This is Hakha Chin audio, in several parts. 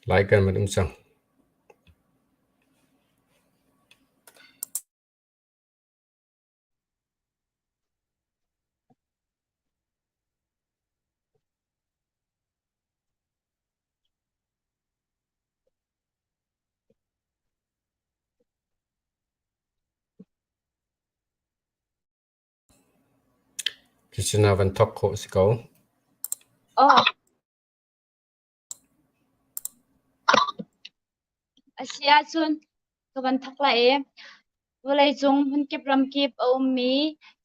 Lai kan van um cang. Cucun ah van thawk khawh a si ko. Aw. A si ahcun ka van thawk lai i vawleicung hmunkip ramkip a ummi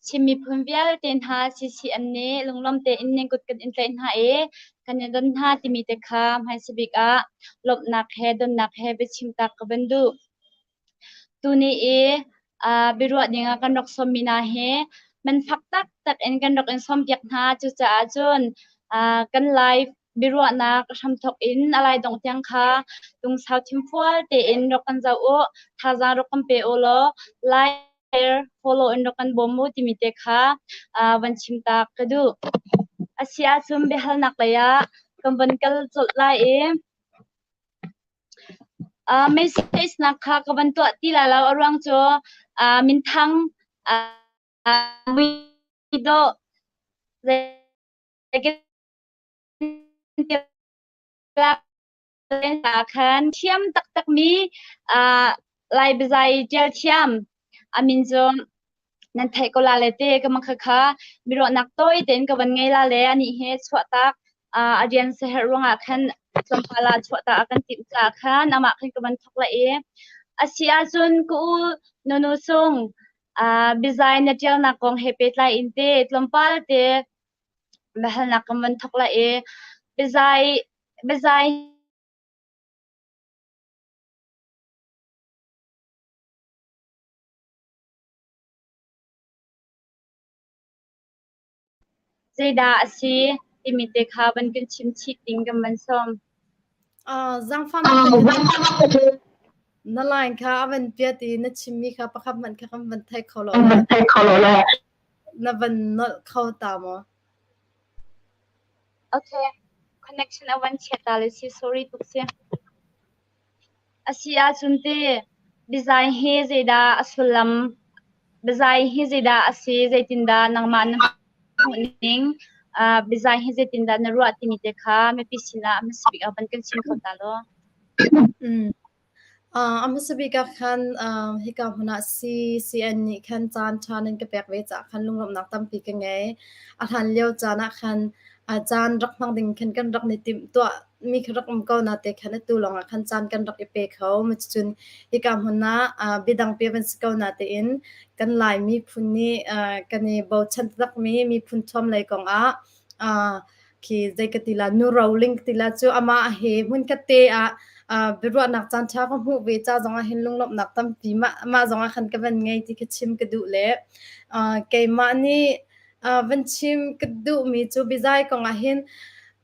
Chin miphun vialte hna CCN nih lunglawm tein nan kut kan in tlaih hna i kan in don hna timi te kha hmaisa bik ah lawmhnak he donnak he biachim tak ka van duh. Tuni i biaruah dingah kan rak sawmmi hna hi man fak taktak in kan rak in sawmpiak hna. Cucaah cun kan Lai biaruahnak hramthawk in a lai dongh tiang kha lungsau thinfual tein rak kan zoh u, thazaang rak kan pe u law like, share, follow in rak kan bawm u timi te kha van chim ta ka duh. A si ahcun biahalnak lei ah kan van kal colh lai i Message nak kha ka van tuah ti lai lo. A ruang cu minthang muidawh khan thiam taktakmi Lai biazai ṭial thiam a min cu nan theih ko la le te ka makha kha biaruahnak tawi tein ka van ngei la le anih he chuahtak a rian saherh ruangah khan tlawmpal ah chuahtak a kan timh caah khan amah khan ka van thawk la i a si ahcun ka u nunu sung biazai na ṭialnak kong he pehtlai in te tlawmpal te biahalnak kan van thawk la i biazai biazai Zeidah a si timi te kha van kan chim chih ding kan van sawm. Zaangfahnak na line kha a van piat i na chimmi kha pakhat hmanh kha kan van thei kho lo le na van nolh kho ta maw? Okay, connection a van chiat ta le si sorry tuk si. A si ahcun teh biazai hi zeidah a sullam? Biazai hi zeidah a si? Zeitindah nangmah na hmuhning? Biazai hi zeitindah na ruah timi te kha mipi sinah a hmasa bik ah van kan chim kho ta law. A hmasa bik ah khan hika hmun ah CCN nih khan caan ṭha nan ka pek ve caah khan lunglawmhnak tampi ka ngei. A hlan lio caan ah khan caan rak hmang ding khan kan rak i timhtuah mi kha rak um ko nate khan atu lawngah khan caan kan rak i pe kho. Cucun hika hmun ah biadang pi van si ko natein kan Lai miphun nih kan i bochan taktakmi miphun thuam lei kongah khi zei ka ti la nu roling ka ti la cu amah he hmunkhat te ah biaruahnak caan ṭha ka hmuh ve ca zongah hin lunglawmhnak tampi mah mah zongah khan ka van ngei ti kha chim ka duh le keimah nih van chim ka duhmi cu biazai kongah hin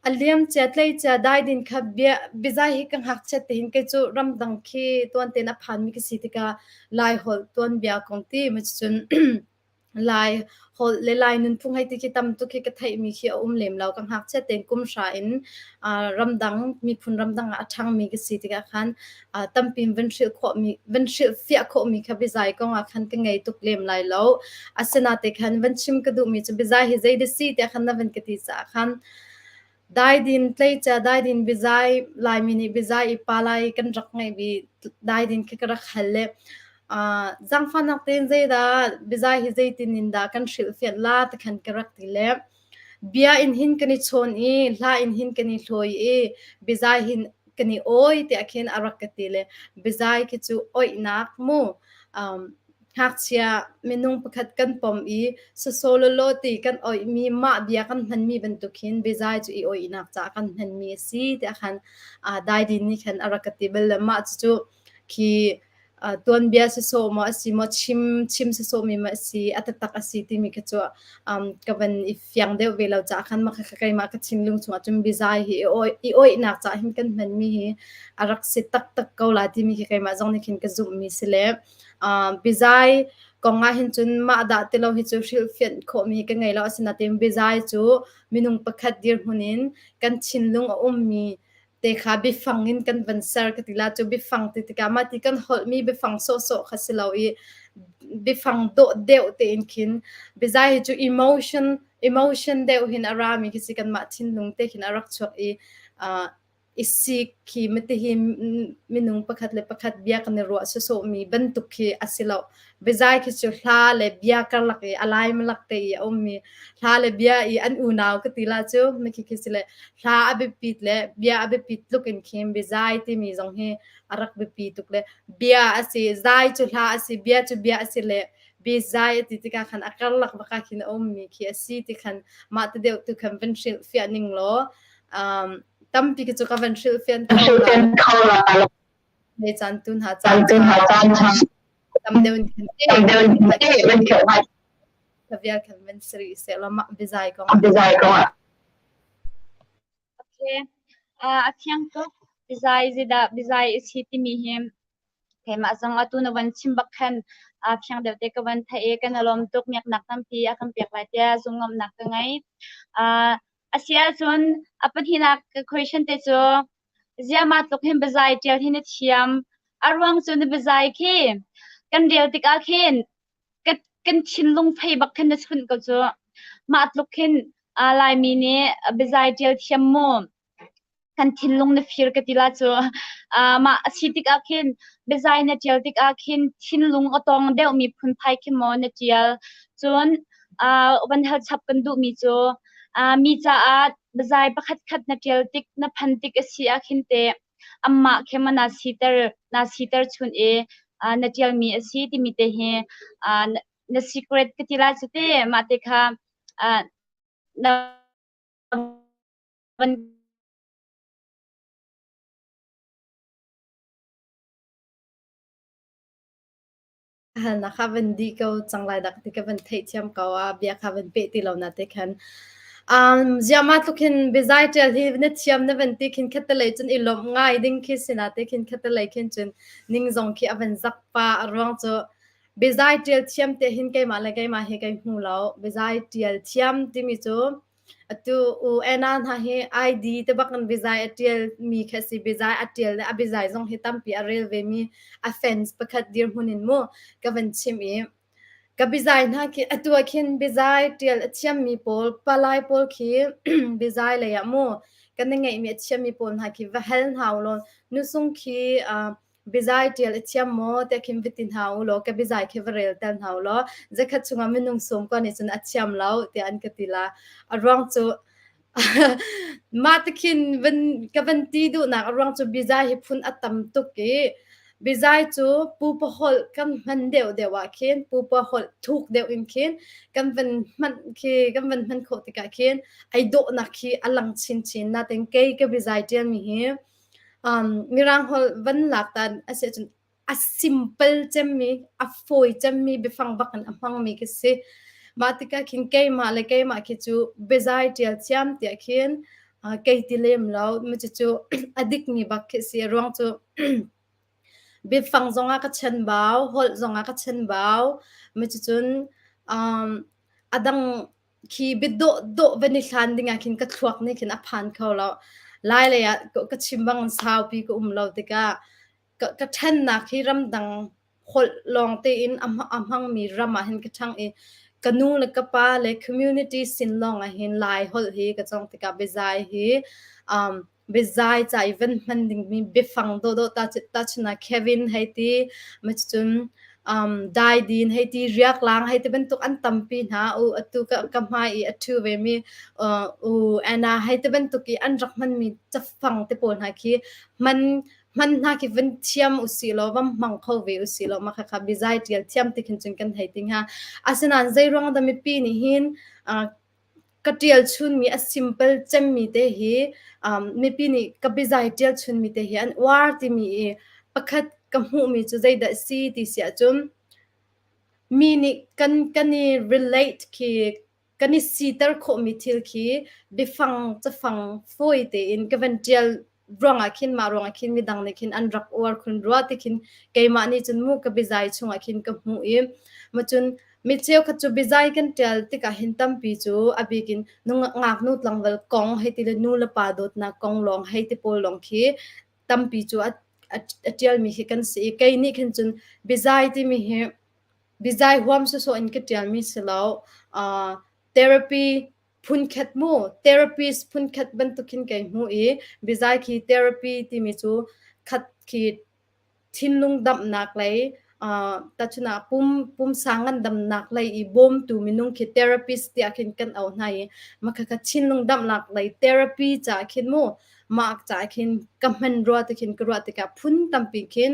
a liam cia tlei cia dai din kha bia biazai hi ka ngakchiat te hin kei cu ramdang khi tuan tein a phanmi ka si tikah Lai holh tuanbia kong ti ma cun Lai holh le Lai nunphung hei ti khi tam tuk khi ka theihmi khi a um lem lo. Ka ngakchiat tein kum hra in ramdang miphun ramdang ah a ṭhangmi ka si tikah khan tampi in van hrilh khawhmi van hrilhfiah khawhmi kha biazai kong ah khan ka ngei tuk lem lai lo. Asinain khan van chim ka duhmi cu biazai hi zei dah si tiah khan na van ka ti caah khan Daidin tleicia daidin biazai Laimi nih biazai i palai kan rak ngeihmi daidin khi ka rak hal le zaangfahnak tein zeidah biazai hi zeitin in dah kan hrilhfianh la ti khan ka rak ti le bia in hin kan i chawn i hla in hin kan i hlawi i biazai hin kan i awi tiah khin a rak ka ti le biazai khi cu oihnak mu Ngakchia minung pakhat kan pom i sasawlawlaw ti kan oihmi mah bia kan hmanmi bantuk hin biazai cu i oihnak caah kan hmanmi a si tiah khan Daidin nih khan a rak ka ti bal le mah cucu khi tuanbia sawsawh maw a si maw chim chim sawsawhmi maw a si a taktak a si timi kha cu ka van i fiang deuh ve lo caah khan mah kha keimah ka thinlung chungah cun biazai hi i oihnak caah hin kan hmanmi hi a rak si taktak ko la timi khi keimah zong nih khin ka zumhmi si le Biazai kong ah hin cun mah dah ti lo hi cu hrilhfianh khawhmi ka ngei lo. Asinain biazai cu minung pakhat dirhmun in kan thinlung a ummi te kha biafang in kan van ser ka ti la. Cu biafang ti tikah mah ti kan holhmi biafang sawhsawh kha si lo i biafang dawh deuh tein khin biazai hi cu emotion emotion deuh hin a rami khi si kanmah thinlung te khin a rak chuak i uh, i sik khi matihi minung pakhat le pakhat bia kan i ruah sawsawhmi bantuk khi a si lo. Biazai khi cu hla le bia karlak i a lai malak te i a ummi hla le bia i an unau ka ti la cu mikhi khi si le hla a biapit le bia a biapit tluk in khin biazai timi zong hi a rak biapi tuk le bia a si zai cu hla a si bia cu bia a si le biazai a ti tikah khan a karlak bak ah khin a ummi khi a si ti khan mah te deuh tu khan van hrilh fiah ning law um, tampi khi cu ka van hrilh fian kho la me caan tu hna caan tam deuh in khan ka vial khan van sari se la mah biazai kong ah. Okay. A thiang tuk. Bizai zidah bizai a si timi hi keimah zong atu na van chim bak khan a fiang deuh te ka van theih i kan i lawm tuk miaknak tampi a kan pek lai tiah zumhngam ka ngei. A si ahcun a pahnihnak ka question te cu ziahmah tluk hin biazai ṭial hi na thiam. A ruang cu na biazai khi kan rel tikah khin kan thinlung fei bak khin na chunh ko cu. Mah tluk khin Laimi nih biazai ṭial thiam mu kan thinlung na fir ka ti la cu. Mah a si tikah khin biazai na ṭial tikah khin thinlung a tawng deuhmi phunphai khi maw na ṭial. Cun van hal chap kan duhmi cu mi caah biazai pakhatkhat na ṭial tik na phan tik a si ah khin teh amah khi maw naa siter naa siter chun i na ṭialmi a si timi te hi na secret ka ti lai cu te mah te kha na van Halnak kha van dih ko cang lai dak ti ka van theihthiam ko a bia kha van peh ti lo na te khan. Um, ziahmah tluk hin biazai ṭial hi na thiam na van ti khin khatalei cun i lawmh ngai ding khi si na te khin khatalei khin cun ning zong khi a van zak pa a ruang cu biazai ṭial thiam te hin keimah le keimah hi kai hmu lo. Biazai ṭial thiam timi cu Atu u Anna hna hi ID te bak in biazai a ṭialmi khi a si. Biazai a ṭial le a biazai zong hi tampi a rel vemi a fans pakhat dirhmun in mu ka van chim i ka biazai hna khi atu ah khin biazai ṭial a thiammi pawl palai pawl khi biazai lei ah mu kan i ngeihmi a thiammi pawl hna khi va hal hna u law nusung khi uh, biazai ṭial a thiam maw tiah khin va ti hna u law ka biazai khi va rel ter hna u law zakhat chungah minung sawm ko nih cun a thiam lo tiah an ka ti la. A ruang cu mah ti khin van ka van ti duhnak a ruang cu biazai hi phun a tam tuk i biazai cu pupa holh kan hman deuh deuh ah khin pupa holh thuk deuh in khin kan van hman khi kan van hman khawh tikah khin ai dawhnak khi a lang chinchin. Natin kei ka biazai ṭialmi hi Um, Mirang holh van lak tan a si ahcun a simple cemmi, a fawi cemmi biafang bak in a hmangmi ka si. Mah tikah khin keimah le keimah khi cu biazai ṭial thiam tiah khin uh, kei ti lem lo. Mi cucu a dikmi bak khi si. A ruang cu biafang zongah ka chanbau, holh zongah ka chanbau. Mi cucun um, a dang Khi biadawh dawh van i hlan dingah khin ka thluak nih khin a phan kho lo. Lai lei ah ka chim bang saupi ka um lo tikah ka, ka ṭhennak hi ramdang holh lawng tein a, a hmangmi ram ah hin ka ṭhang i ka nu le ka pa le community sin lawng ah hin Lai holh hi ka cawng tikah biazai hi um, biazai ca i van hman dingmi biafang dawhdawh tahchun ah Kevin hei ti cun um, daidin hei ti riaklang hei ti bantuk an tampi hna u atu ka, ka hmai i a ṭhu ve mi uh, u Anna hei ti bantuk i an rak hmanmi cafang te pawl hna khi hman hman hna khi van thiam usih law van hmang kho ve usih law mah khakha biazai ṭial thiam ti khin cun kan hei ti hnga asinain zei ruang dah mipi nih hin uh, Ka ṭial chunmi a simple cemmi te hi um, mipi nih ka biazai ṭial chunmi te hi an uar timi i pakhat ka hmuhmi cu zeidah a si ti si ahcun mi nih kan kan i relate khi kan i siter khawhmi thil khi biafang cafang fawi tein ka van ṭial ruangah khin mah ruangah khin midang nih khin an rak uar khun rua ti khin keimah nih cun mu ka biazai chungah khin ka hmuh i macun. Mi cheukhat cu biazai kan ṭial tikah hin tampi cu a bik in ngaknu tlangval kong hei ti le nu le pa dawtnak kong lawng hei ti pawl lawng khi tampi cu a a ṭialmi khi kan si i kei nih khin cun biazai timi hi biazai huam sawsawh in ka ṭialmi si lo. Uh, therapy phunkhat mu therapist phunkhat bantuk khin kai hmu i biazai khi therapy timi cu khat khi Thinlung damnak lei, tahchun ah pumsa ngandamnak lei i bawmtu minung khi therapist tiah khin kan auh hna i mah khakha thinlung damnak lei therapy caah khin mu mah caah khin ka hman rua ti khin ka ruah tikah phun tampi khin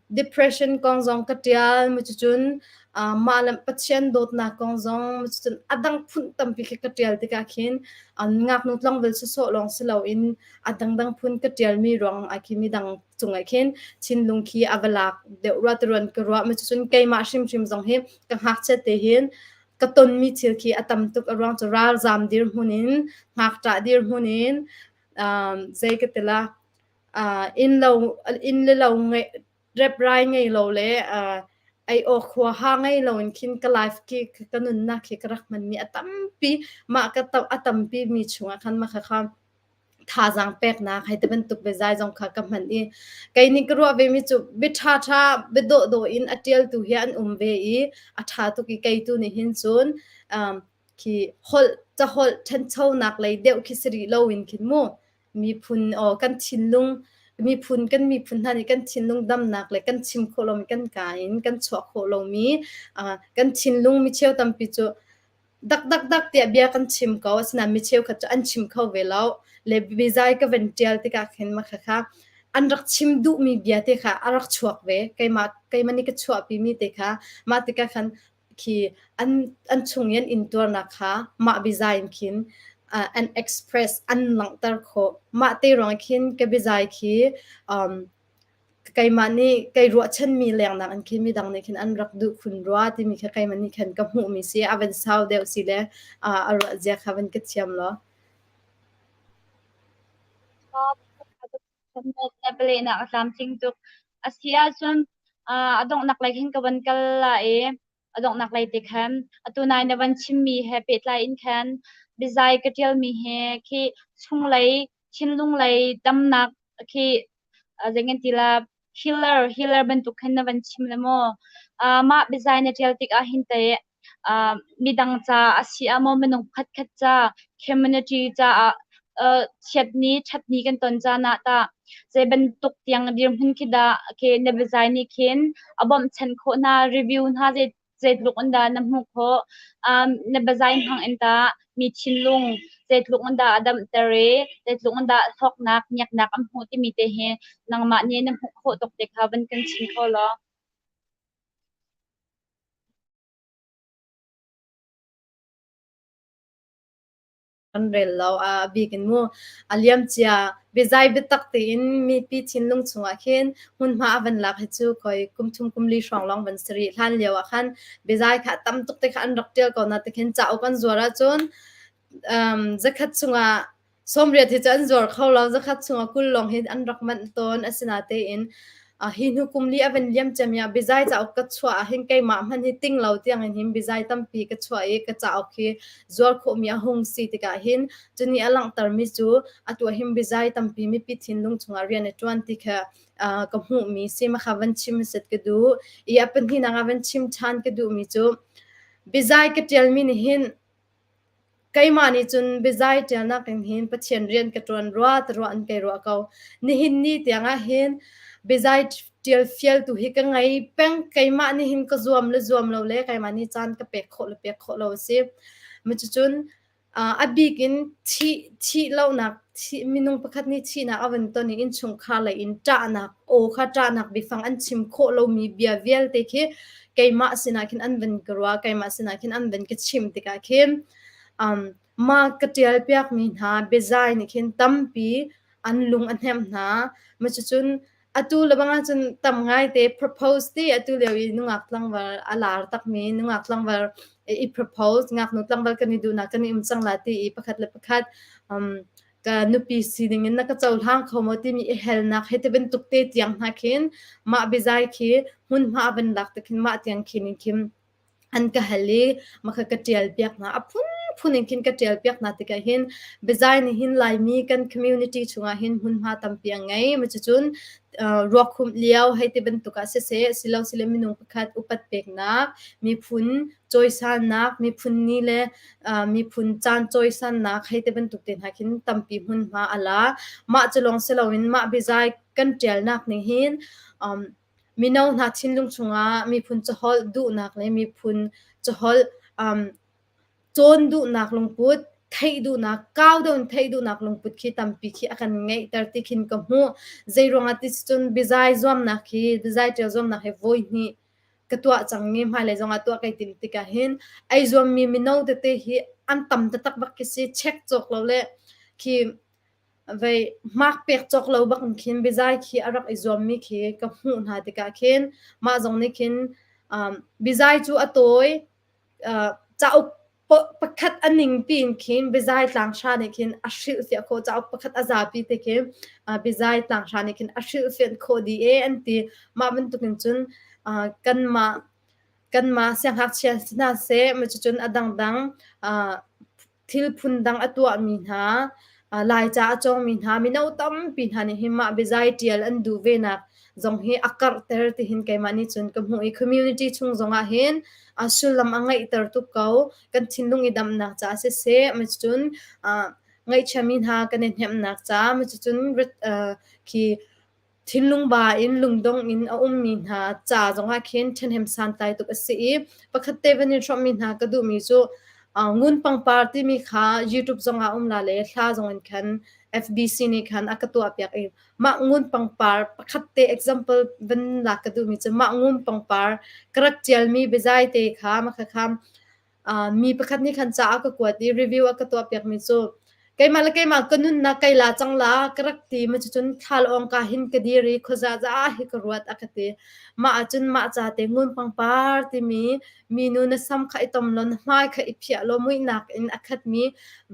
depression kong zong ka ṭial mu cucun mah le Pathian dawtnak kong zong mu cucun a dang phun tampi khi ka ṭial tikah khin ngaknu tlangval sawsawh lawng si loin a dangdang phun ka ṭialmi ruang ah khin midang cungah khin thinlung khi a va lak deuh rua ti ruan ka ruah. Cucun keimah hrimhrim zong hi ka ngakchiat te hin ka tonmi thil khi a tam tuk. A ruang cu ralzaam dirhmun in, ngakṭah dirhmun in, um, zei ka ti la, uh, inn lo inn le lo ngeih reprai ngei lo le uh, ei awk huaha ngei lo in khin ka life ki ka nunnak khi ka rak hmanmi a tampi mah ka a tampi mi chungah khan mah kha thazaang peknak hei ti bantuk biazai zong kha ka hman i kei nih ka ruah vemi cu bia ṭhaṭha bia dawhdawh in a ṭialtu hi an um ve i a ṭha tuk i kei tu nih hin cun um, khi holh caholh ṭhanchonak lei deuh khi si rih loin khin mu miphun aw kan thinlung miphun kan miphun hna nih kan thinlung damnak le kan chim khawh lomi kan kaa in kan chuah khawh lomi uh, kan thinlung mi cheu tampi cu Dakdakdak tiah bia kan chim ko, asinain mi cheukhat cu an chim kho ve lo. Le biazai ka van ṭial tikah khin mah khakha an rak chim duhmi bia te kha a rak chuak ve. Keimah keimah nih ka chuahpimi te kha mah tikah khan khi an an chung i an intuarnak kha mah biazai in khin uh, an express an langhter khawh. Mah te ruang khin ka biazai khi um, Keimah nih kai ruahchanmi lengnak in khin midang nih khin an rak duh khun rua timi kha keimah nih khan ka hmuhmi si. A van sau deuh si le a ruah zia kha van ka thiam law. Na palehnak a tlamtling tuk. A si ahcun a donghnak lei khin ka van kal la i a donghnak lei te khan atu nai na van chimmi he pehtlai in khan biazai ka ṭialmi he khi chunglei thinlung lei damnak khi zei ti la healer healer bantuk khin na van chim le maw mah biazai na ṭial tik ah hin teh midang ca a si ah maw minung pakhatkhat ca community caah chiatni ṭhatni kan ton caan ah tah zei bantuk tiang dirhmun khi dah khi na biazai nih khin a bawmhchanh khawh hna review hna zei zeitluk in dah na hmuh khawh na biazai hmang in tah mi thinlung zeitluk in dah a damter i zeitluk in dah hlawknak miaknak an hmuh timi te hi nangmah nih na hmuh khawh tuk te kha van kan chim kho law. Kan rel lo. A bik in mu a liamcia biazai biatak tein mipi thinlung chungah khin hmunhma a van lak hi cu khoi kum thum kum li hrawng lawng van si rih. Hlan lio ah khan biazai kha tam tuk te kha an rak ṭial ko na te khin cauk an zuar ahcun um, zakhat chungah 80 hi cu an zuar kho lo. Zakhat chungah 20 lawng hi an rak manh tawn. Asinatein hi hnu kum li a van liam ciami ah biazai cauk ka chuah ah hin keimah hmanh hi ting lo tiang in hin biazai tampi ka chuah i ka cauk hi zuar khawhmi a hung si tikah hin cuni a langhtermi cu atu ah hin biazai tampi mipi thinlung chungah rian a ṭuan ti kha ka hmuhmi si ma kha van chim set ka duh i a pahnihnak ah van chim ṭhan ka duhmi cu biazai ka ṭialmi nih hin Keimah nih cun biazai ṭialnak in hin Pathian rian ka ṭuan rua ti ruah in kai ruah ko. Nihin ni tiangah hin biazai ṭial fialtu hi ka ngei peng. Keimah nih hin ka zuam le zuam lo le keimah nih caan ka pek khawh le pek khawh lo a si. Cucun a bik in thih thih lonak thih minung pakhat nih thihnak a van ton i innchungkhar lei in ṭahnak aw kha ṭahnak biafang an chim khawh lomi bia vialte khi keimah sinah khin an van ka ruah keimah sinah khin an van ka chim tikah khin um, ma ka ṭial piakmi hna biazai nih khin tampi an lung a hnemh hna ma cucun atu le bang ahcun tam ngai te propose ti atu lio i nungak tlangval a lar takmi nungak tlangval i propose ngaknu tlangval kan i duhnak kan i um cang la ti i pakhat le pakhat um, ka nupi sining in na ka cohlang kho maw timi i helnak he te bantuk te tiang hna khin mah biazai khi hmunhma a van lak te khin mah tiang khin in khin. An ka hal i mah kha ka ṭial piak hna. A phunphun in khin ka ṭial piak hna tikah hin biazai nih hin Laimi kan community chungah hin hmunhma tampi a ngei. Cucun ruakhumh lio hei ti bantuk ah siseh, silosile minung pakhat upat peknak, miphun cawisannak, miphun ni le miphun caan cawisannak hei ti bantuk te hna khin tampi hmunhma a la. Mah cu lawng si loin mah biazai kan ṭialnak ning hin mino hna thinlung chungah miphun caholh duhnak le miphun caholh cawn duhnak lungput, theih duhnak, kau deuh in theih duhnak lungput khi tampi khi a kan ngeihter ti khin ka hmuh. Zeiruangah ti cun biazai zuamnak hi, biazai ṭial zuamnak hi voi hnih ka tuah cang i hmailei zongah tuah kai tim tikah hin ai zuammi mino tete hi an tam taktak bak khi si. Check cawk lo le khi Vei hmak pek cawk lo bak in khin biazai khi a rak i zuammi khi ka hmuh hna tikah khin mah zong nih khin biazai cu a tawi, cauk pakhat a ningpi in khin biazai tlanghra nih khin a hrilhfiah khawh, cauk pakhat a zapi te khi biazai tlanghra nih khin a hrilhfiah khawh dih ee an ti. Mah bantukin cun kanmah siangngakchia si hna seh, cucun a dangdang thil phundang a tuahmi hna, Laica a cawngmi hna, mino tampi hna nih hin mah biazai ṭial an duh venak zong hi a karhter tihin keimah nih cun ka hmuh i community chung zongah hin sullam a ngeihter tuk ko. Kan thinlung i damnak caah siseh, cun ngaihchiami hna kan i hnemhnak caah, cucun khi Thinlung ba in lungdong in a ummi hna ca zongah khin ṭhahnem santlai tuk a si i pakhat te van in hrawmhmi hna ka duhmi cu ngun pangpar timi kha YouTube zongah um la le hla zong in khan FBC nih khan a ka tuahpiak i mah ngun pangpar pakhat te example van lak ka duhmi cu mah ngun pangpar ka rak ṭialmi biazai te kha mah kha mi pakhat nih khan ca a ka kuat i review a ka tuahpiakmi cu keimah le keimah ka nunnak kai la cang la ka rak ti ma cucun thlal-awng ka hin ka dir i khuaza za hi ka ruat a ka ti. Mah ahcun mah ca te ngun pangpar timi minu na sam kha i tom law na hmai kha i phiah law muihnak in a khatmi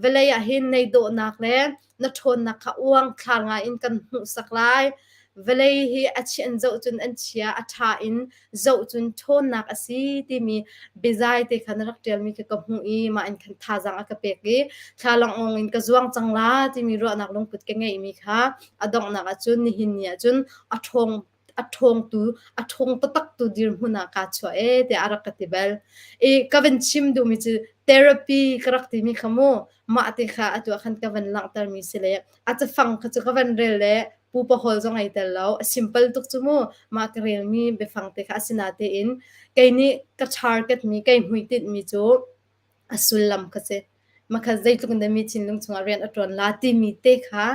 vawlei ah hin nei dawhnak le na ṭhawnnak kha uangthlar ngai in kan hmuhsak lai. Vawlei hi a chia in zoh cun an chia, a ṭha in zoh cun ṭhawnnak a si timi biazai te kha na rak ṭialmi khi ka hmuh i mah in khan thazaang a ka pek i thlalangawng in ka zuang cang la timi ruahnak lungput ka ngeihmi kha a donghnak ahcun nihin ni ahcun a ṭhawng a ṭhawngtu a ṭhawng taktaktu dirhmun ah kaa chuah ee tiah a rak ka ti bal. I ka van chim duhmi cu therapy ka rak timi kha mu mah te kha atu ah khan ka van langhtermi si le a cafang kha cu ka van rel le pupa hawl zong ai tel lo a simple tuk cu mu mah ka relmi biafang te kha asinatein kei nih ka target mi kei hmuitinh mi cu a sullam kha si. Makha zeitluk in dah mi thinlung chungah rian a ṭuan la timi te kha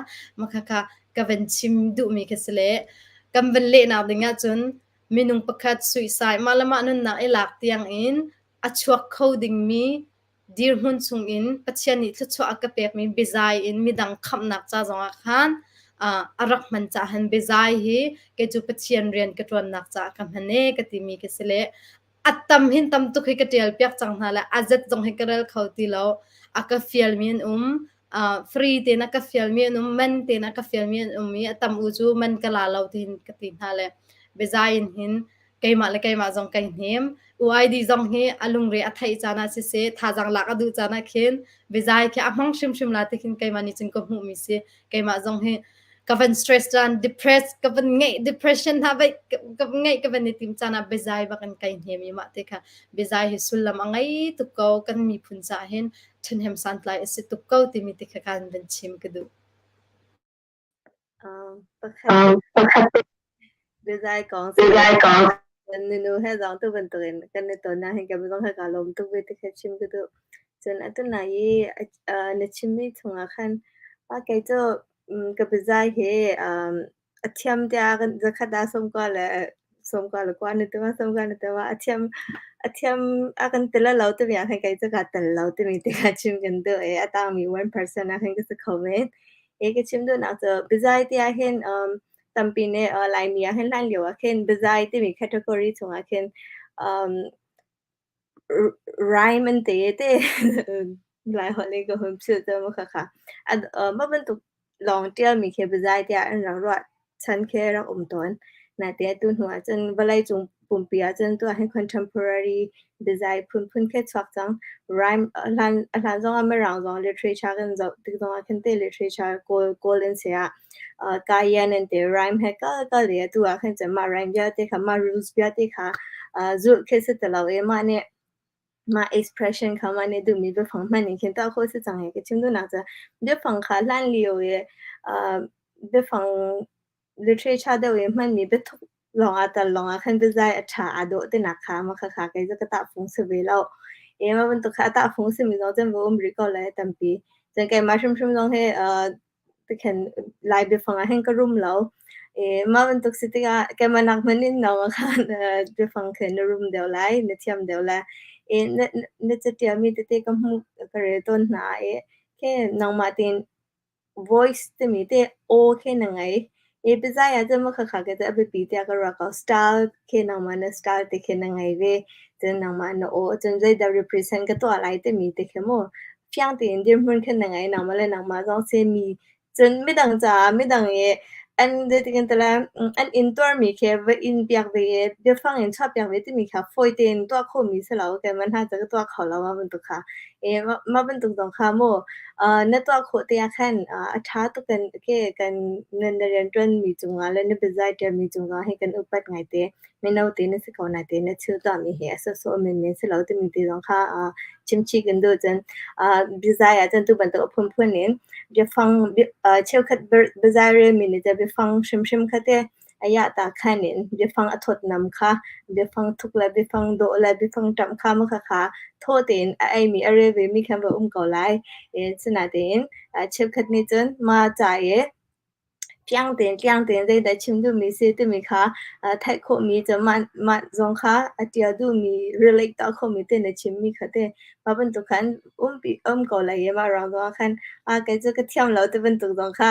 makha kha ka van chim duhmi kha si le kan van lehnak ding ahcun minung pakhat suicide mah le mah nunnak i lak tiang in a chuak kho dingmi dirhmun chungin Pathian nih thluachuah a ka pekmi biazai in midang khamhnak ca zongah khan a rak hman caah hin biazai hi kei cu Pathian rian ka ṭuannak caah ka hman ee ka timi ka si le a tam hin tam tuk hi ka ṭial piak cang hna le a zet zong hi ka rel kho ti lo. A ka fialmi an um, free tein a ka fialmi an um, man tein a ka fialmi an um i a tam u cu man ka la lo tiin ka ti hna le biazai in hin keimah le keimah zong kai hnem. UID zong hi a lungre a theih caan ah siseh, thazaang lak a duh caan ah khin biazai khi a hmang hrimhrim la ti khin keimah nih cun ka hmuhmi si. Keimah zong hi ka van stress caan depress ka van ngeih depression hna vai ka ngeih ka van i tim caan ah biazai bak in kai hnem i mah te kha biazai hi sullam a ngei tuk ko kan miphun caah hin ṭhahnem santlai a si tuk ko timi te kha kan van chim ka duh. Pakhat biazai kong kan nunu he zong tu bantukin kan i ton ah hin kan zong he kaa lawm tuk ve ti kha chim ka duh. Cun atu nai i na chimmi chungah khan kei cu ka biazai hi a thiam tiah kan zakhat ah 91 le kua na ti ma 90 na ti ma a thiam a kan ti lo timi ah khan kei cu kaa tel lo timi te kha chim kan duh i a tangmi 1% ah khan ka si kho men. Hi ka chim duhnak cu biazai ti ahhin tampi nih Laimi ah hin hlan lio ah khin biazai timi category chungah khin rhyme an ti te Laiholh in ka hun philh tawn maw khakha. Mah bantuk lawng ṭialmi khi biazai tiah an rak ruah chan khi a rak um tawn. Naite atu hnu ahcun vawleicung pumpi ahcun tuah hin contemporary biazai phunphun khi chuak cang. Rhyme a hlan a hlan zongah Mirang zong literature kan zoh tik zongah khin te literature Kawl Kawl in si ah uh, Kayan in te rhyme he kal kal i atu ah khin cun mah rhyme vialte kha mah rules vialte kha uh, zulh khi si ti lo i mah nih mah expression kha mah nih duhmi biafang hman in khin tuah khawh si cang i ka chim duhnak cu biafang kha hlan lio i uh, biafang literature deuh i hmanmi biathuk lawng ah tal lawng ah khan biazai a ṭha aa dawh tinak kha mah khakha kei cu ka tahfung si ve lo. E mah bantuk kha a tahfung simi zong cun va um rih ko lai tampi. Cun keimah hrimhrim zong hi uh, tikhan Lai biafang ah hin ka rum lo. E mah bantuk si tikah keimah nak hmanh in nang ah khan uh, biafang khi na rum deuh lai, na thiam deuh lai. E na, na, na catialmi tete ka hmuh ka rel tawn hna i khi nangmah tein Voice timi te aw khi na ngei. I biazai ah cun makhakha khi cu a biapi tiah ka ruah ko. Style khi nangmah na style te khi na ngei ve. Cun nangmah na aw cun zeidah represent ka tuah lai timi te khi mu fiang tein dirhmun khi na ngei. Nangmah le nangmah zong si mi cun midang caah midang i an zeitin ti lai an intuarmi khi va in piak ve i biafang in chuahpiak ve timi kha fawi tein tuah khawhmi si lo. Keimah hna cu ka tuah kho lo mah bantuk kha. I mah bantuk zong kha mu na tuah khawh te ah khan a ṭha tuk kan ke kan na rianṭuanmi cungah le na biazai ṭialmi cungah hi kan upat ngaite. Mino te na si ko nain na thil tuahmi hi a sawhsawh menmen si lo timi te zong kha chimchih kan duh. Cun biazai ah cun tu bantuk a phunphun in biafang cheukhat biazai relmi nih cun biafang hrimhrim kha te a yahta khan in biafang a thawtnam kha biafang thuk le biafang dawh le biafang ṭamh kha ma khakha thaw tein a eimi a rel vemi khan va um ko lai. Sinain cheukhat nih cun mah ca i fiang tein tliang tein zeidah chim duhmi si timi kha theih khawhmi cu mah mah zong kha a ṭial duhmi relate tuah khawhmi te na chimmi kha te mah bantuk khan umpi um ko lai i mah ruang zongah khan ah kei cu ka thiam lo ti bantuk zong kha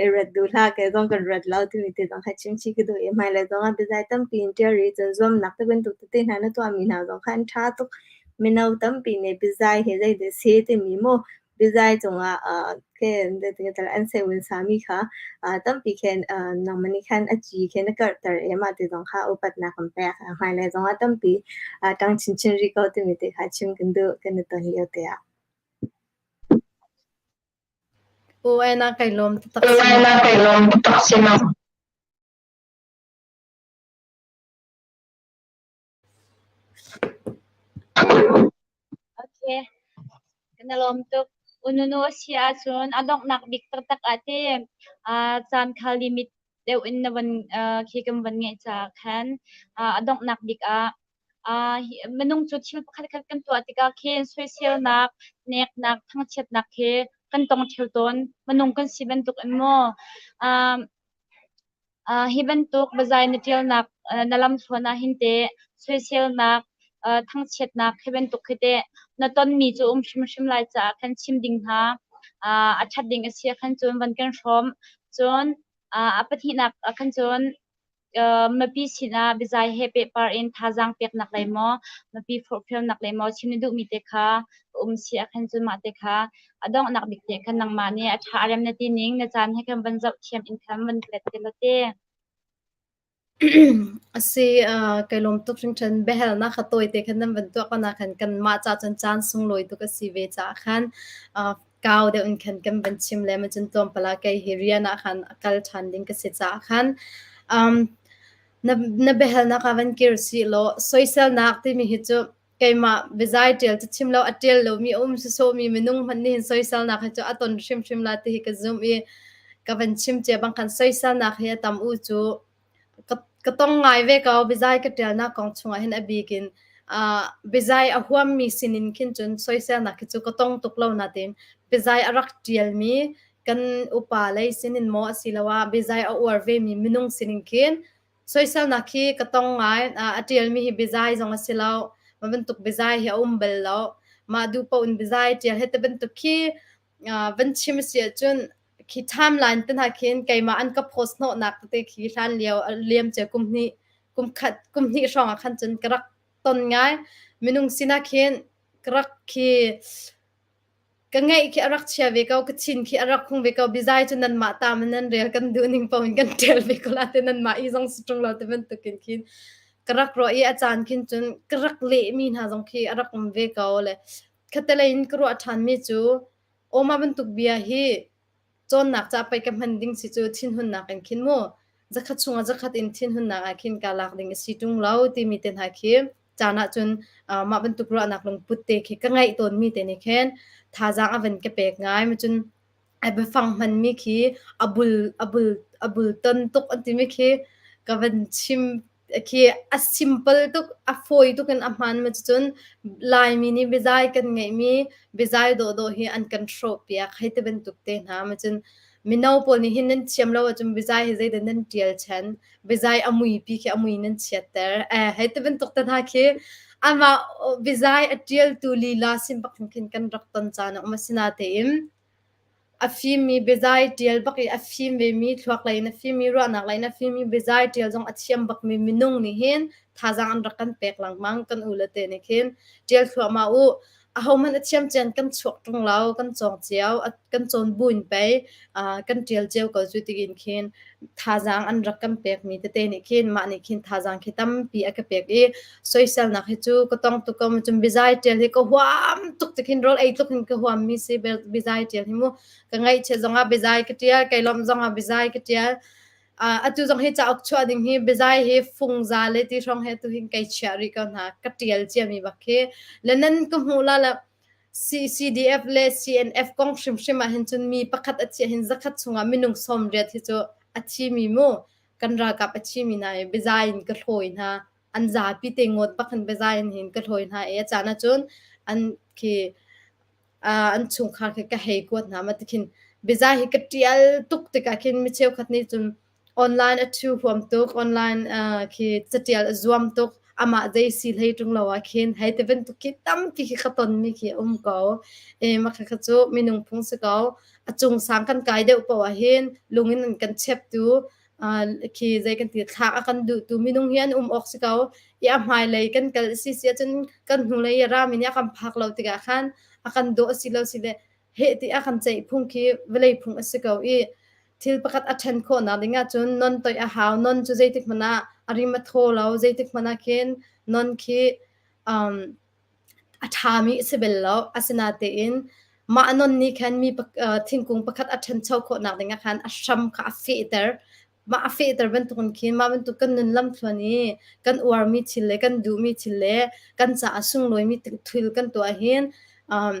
i rat duh hlah kei zong kan rat lo timi te zong kha chimchih ka duh i hmailei zongah biazai tampi in ṭial rih cun zuamnak ti bantuk tete hna na tuahmi hna zong kha an ṭha tuk. Mino tampi nih biazai hi zeidah si timi mu biazai cungah an sewin sami kha tampi khin nangmah nih khan a ci khin a karhter i mah ti zong kha upatnak kan pek. Hmailei zongah tampi ṭang chinchin rih ko timi te kha chim kan duh kan i ton lio te ah. U na kai lawm taktak. Na kai lawm taktak si ma. Okay. Kan i lawm tuk. Ununu a si ahcun a donghnak bik taktak ah te caan kha limit deuh in na van khi kan van ngeih caah khan a donghnak bik ah minung cu thil pakhat khat kan tuah tikah khin soiselnak, neknak, thangchiatnak khi kan tong ṭheo tawn. Minung kan si bantuk in maw Hi bantuk biazai na ṭialnak na lamthluan ah hin teh soiselnak, thangchiatnak hi bantuk hi teh na tonmi cu um hrimhrim lai caah khan chim ding hna a ṭhat ding a si ahkhan cun van kan hrawm. Cun a pahnihnak ah khan cun mipi sinah biazai he pehpar in thazaang peknak lei maw, mipi forhfialnak lei maw chim na duhmi te kha um si ahkhan cun mah te kha a donghnak bik te khan nangmah nih a ṭha a rem na ti ning na caan he khan van zoh thiam in khan van let te law te. A si, kai lawm tuk hringhran. Biahalnak kha tawi te khan nan van tuah ko na khan kanmah ca cun caan sunglawi tuk a si ve caah khan kau deuh in khan kan van chim le ma cun tlawmpal ah kei hi rian ah khan a kal ṭhan ding ka si caah khan um, na, na biahalnak ah van kir si law soiselnak timi hi cu keimah biazai ṭial cu chim lo a ṭial lomi a um sawsawhmi minung hmanh nih hin soiselnak hi cu a ton hrimhrim la ti hi ka zumh i ka van chim cia bang khan soiselnak hi a tam u cu ka, ka tong ngai ve ko biazai ka ṭialnak kong chungah hin a bik in uh, biazai a huammi sinin khin cun soiselnak hi cu ka tong tuk lo natin biazai a rak ṭialmi kan upa lei sinin maw asiloah biazai a uar vemi minung sinin khin Soiselnak hi ka tong ngai. A ṭialmi hi biazai zong a si lo. Mah bantuk biazai hi a um bal lo. Mah duh paoh in biazai ṭial hi ti bantuk khi van chim a si ahcun khi timeline te hna khin keimah an ka post hnawhnak tete khi hlan lio liamcia kum hnih kum khat kum hnih hrawng ah khan cun ka rak ton ngai. Minung sinah khin ka rak khi Ka ngaih khi a rak chia ve ko, ka thin khi a rak hung ve ko. Biazai cu nanmah ta ma nan rel kan duh ning paoh in kan ṭial ve ko la te nanmah i zong si ṭung lo ti bantukin khin. Ka rak ruah i a caan khin cun ka rak lehmi hna zong khi a rak um ve ko le khattelei in ka ruah ṭhanmi cu aw mah bantuk bia hi cawnnak ca pei ka hman ding si cu thinhunnak in khin mu zakhat chungah zakhat in thinhunnak ah khin kaa lak ding a si ṭung lo timi te hna khi caan ah cun mah bantuk ruahnak lungput te khi ka ngeih tawnmi te nih khin thazaang a van ka pek ngai. Cun a biafang hmanmi khi a bul a bul a bul ton tuk an timi khi ka van chim khi a simple tuk a fawi tuk in a hmaan ma cun Laimi nih biazai kan ngeihmi biazai dawhdawh hi an kan hrawhpiak hei ti bantuk te hna ma cun mino pawl nih hin nan thiam lo ahcun biazai hi zeidah nan ṭial chan biazai a muipi khi a mui nan chiatter eh hei ti bantuk te hna khi amah biazai a ṭialtu lila sin bak khin kan rak ton caan a um asinatein A fimmi biazai ṭial bak i a fim vemi, thluaklei in a fimmi, ruahnak lei in a fimmi biazai ṭial zong a thiam bakmi minung nih hin thazaang an rak kan pek lengmang kan u le te nih khin. Ṭial thluahmah u. Ahohmanh a thiam cian kan chuak ṭung lo, kan cawng cio, kan cawn buin pei kan ṭial cio ko cu tiin khin thazaang an rak kan pekmi tete nih khin mah nih khin thazaang khi tampi a ka pek i soiselnak hi cu ka tong tuk ko cun biazai ṭial hi ka huam tuk ti khin rawl ei tluk in ka huammi si biazai ṭial hi mu ka ngaihchiat zongah biazai ka ṭial kai lawmh zongah biazai ka ṭial atu zong hi cauk chuah ding hi biazai hi fungza le ti hrawng he tu hin kai chiah rih ko hna ka ṭial ciami bak khi le nan ka hmuh la le CDF le CNF kong hrimhrim ah hin cun mi pakhat a thi hin zakhat chungah minung 80 hi cu a thimi mu kan ralkap a thimi hna i biazai in ka hlawi hna an zapi te ngawt bak in biazai in hin ka hlawi hna i a caan ahcun an khi an chungkhar khi ka hei kuat hna ma tikhin biazai hi ka ṭial tuk tikah khin mi cheukhat nih cun Online a ṭhu huam tuk, online khi catial a zuam tuk, amah zei si hlei ṭung lo ah khin hei ti bantuk khi tampi khi ka tonmi khi a um ko. E mah khakha cu minung phung si ko. A cung sang kan kai deuh paoh ah hin lung in an kan cheptu khi zei kan ti thlak a kan duhtu minung hi an um awk si ko. I a hmailei kan kal si si ahcun kan hnulei i rami nih a kan phak lo tikah khan a kan dawh a si lo si le heh ti a kan ceih phung khi vawlei phung a si ko i thil pakhat a ṭhen khawhnak ding ahcun non toih a hau. Non cu zeitik hmanh ah a rim a thaw lo. Zeitik hmanh ah khin non khi um, a ṭhami a si bel lo. Asinatein mah non nih khan mi thingkung pakhat a ṭhancho khawhnak ding ah khan a hram kha a fehter. Mah a fehter bantukin khin mah bantuk kan nun lamthluan i kan uarmi thil le kan duhmi thil le kan caah sunglawimi thil kan tuah hin um,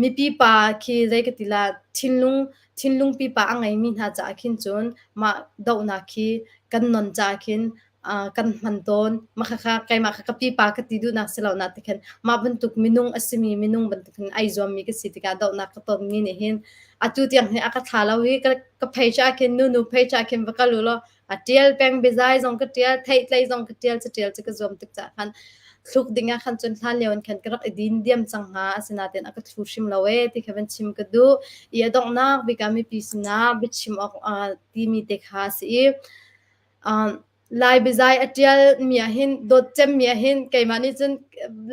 Mipi pa khi zei ka ti la thinlung thinlung pipa a ngeimi hna caah khin cun mah dohnak khi kan non caah khin kan hman tawn. Mah khakha keimah kha ka pipa ka ti duhnak si lo na ti khin mah bantuk minung a simi minung bantuk in ai zuammi ka si tikah dohnak ka tonmi nih hin atu tiang hi a ka thla lo i ka ka page ah khin nunu page ah khin va kal u law a ṭial peng biazai zong ka ṭial theihtlei zong ka ṭial caṭial cu ka zuam tuk caah khan thluk ding ah khan cun hlan lio in khan ka rak i din diam cang hnga asinain a ka thlu hrim lo ee ti kha van chim ka duh i a donghnak bik ah mipi sinah biachim awk timi te kha a si i Lai biazai a ṭial mi ah hin dawt cem mi ah hin keimah nih cun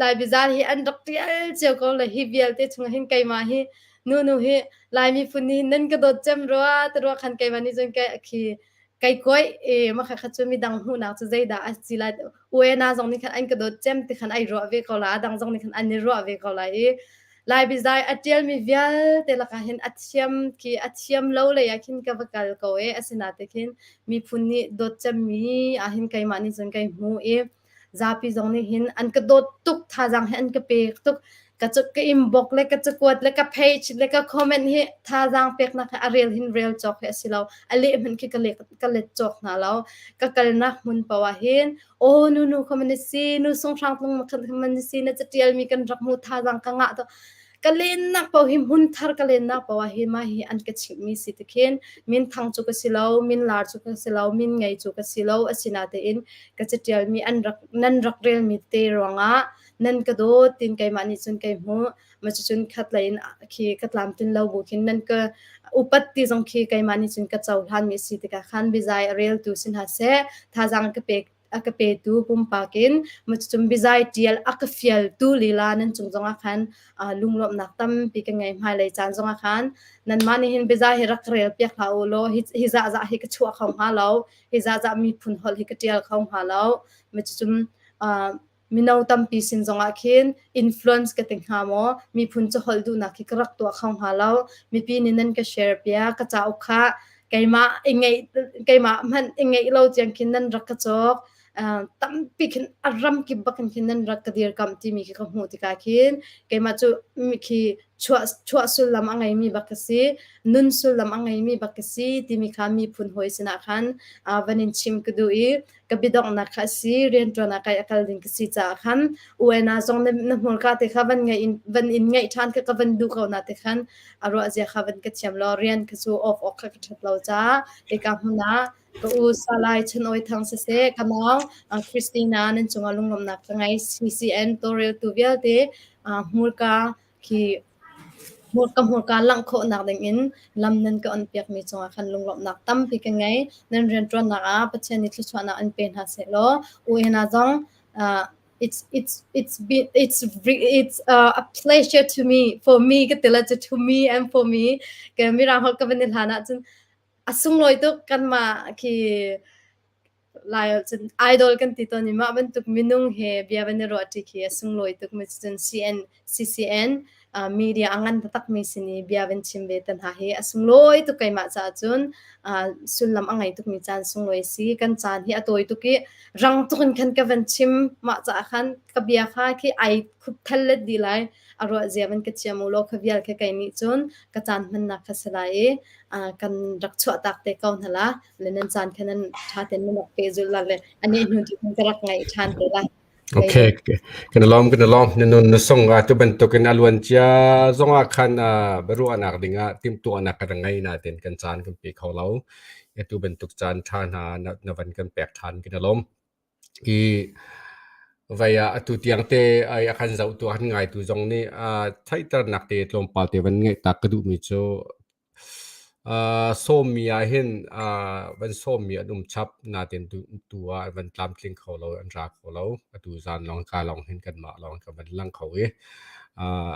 Lai biazai hi an rak ṭial cio ko le hi vialte chungah hin keimah hi nunu hi Lai miphun nih nan ka dawt cem rua ti rua khan keimah nih cun kai khi kai kuaih i mah kha cu midang hmuhnak cu zeidah a si lai UNA zong nih khan an ka dawt cem ti khan ai ruah ve ko la dang zong nih khan an i ruah ve ko lai i Lai bizai a ṭialmi vialte lakah hin a thiam khi a thiam lo lei ah khin ka va kal ko e asinain khin miphun nih dawt cemmi ah hin keimah nih cun kai hmu i zapi zong nih hin an ka dawt tuk thazaang hi an ka pek tuk ka ka inbox le ka cakuat le ka page le ka comment hi thazaang peknak hi a rel hin rel cawk hi a si lo a leh hmanh khi ka let ka let cawk hna lo ka kalnak hmun paoh ah hin aw nu nu kha man si nu sung hrang tlung ma khan man si na catial mi kan rak mu thazaang ka ngah to ka lennak paoh hi hmun thar ka lennak paoh ah hi mah hi an ka chimhmi si ti khin min thang cu ka si lo min lar cu ka si lo min ngei cu ka si lo asinatein ka catialmi an rak nan rak relmi te ruangah nan ka dawt tin keimah nih cun kei hmu ma cucun khat lei in khi ka tlamtlin lo bu khin nan ka upat ti zong khi keimah nih cun ka cohlan mi si tikah khan bizai a reltu si hna seh thazaang ka pek. a ka petu pumpak in cucun biazai ṭial a ka fialtu lila nan cung zongah khan lunglawmhnak tampi ka ngei. Hmailei caan zongah khan nanmah nih hin biazai hi rak rel piak hlah u law hi zahzah hi ka chuah kho hnga lo, hi zahzah miphun holh hi ka ṭial kho hnga lo. Cucun mino tampi sin zongah khin influence ka ti hnga maw, miphun caholh duhnak hi ka rak tuah kho hnga lo. Mipi nih nan ka share piak, ka cauk kha keimah i ngeih keimah hmanh i ngeih lo tiang khin nan rak ka cawk. Tampi khin a ram kip bakin khin nan rak ka dirkamh timi khi ka hmuh tikah khin keimah cu khi chuah chuah sullam a ngeimi bak ka si, nun sullam a ngeimi bak ka si timi kha miphun hawi sinah khan van in chim ka duh i ka biadonghnak kha a si. Rianṭuan ah kai a kal ding ka si caah khan UN ah zong na hmurka te kha van ngaih in van in ngaih ṭhan kha ka van duh ko na te khan a ruah zia kha van ka thiam law rian kha cu off awk kha ka ṭhat lo caah hika hmun ah ka u Salai Chan Awi Thang siseh, ka nau Christina nan cungah lunglawmhnak ka ngei. CCN tawlreltu vialte hmurka khi hmurka langh khawhnak dingin lam nan ka onpiakmi cungah khan lunglawmhnak tampi ka ngei. Nan rianṭuannak ah Pathian nih thluachuahnak in pe hna sehlaw u hna zong it's it's it's been it's it's a pleasure to me for me ka ti la cu to me and for me ka mirang holh ka van i hlan ahcun a sunglawi tuk kanmah khi Lai cun idol kan ti tawn i mah bantuk minung he bia van i ruahṭi khi a sunglawi tuk mi cun CN CCN media a ngan taktakmi sin i bia van chim ve te hna hi a sunglawi tuk keimah caah cun sullam a ngei tukmi caan sunglawi a si. Kan caan hi a tawi tuk i rang tuk in khan ka van chim mah caah khan ka bia kha khi ai khupthal let dih lai. A ruah zia van ka thiam u law kha vial kha kei nih cun ka caan hmannak kha si lai i kan rak chuahtak te ko hna la. Le nan caan kha nan ṭha tein nan rak pehzulh la le a neh hnu tu ka rak ngaih ṭhan te lai. Okay, kan lawm kan lawm na nun na sung a tu bantukin a luan cia zongah khan biaruahnak dingah timhtuahnak kan ngei nain kan caan kan pe kho lo. Atu bantuk caan ṭha hna na van kan pek ṭhan kan i lawm. I vai ah atu tiang te ai a kan zohtu a kan ngaitu zong nih theihternak te tlawmpal te van ngeih tak ka duhmi cu Sawmmi ahhin van sawmmi an um chap nain tu ah an van tlamtling kho lo, an ra kho lo. Atu zan lawng ka lawng hin kanmah lawng kan van lang kho i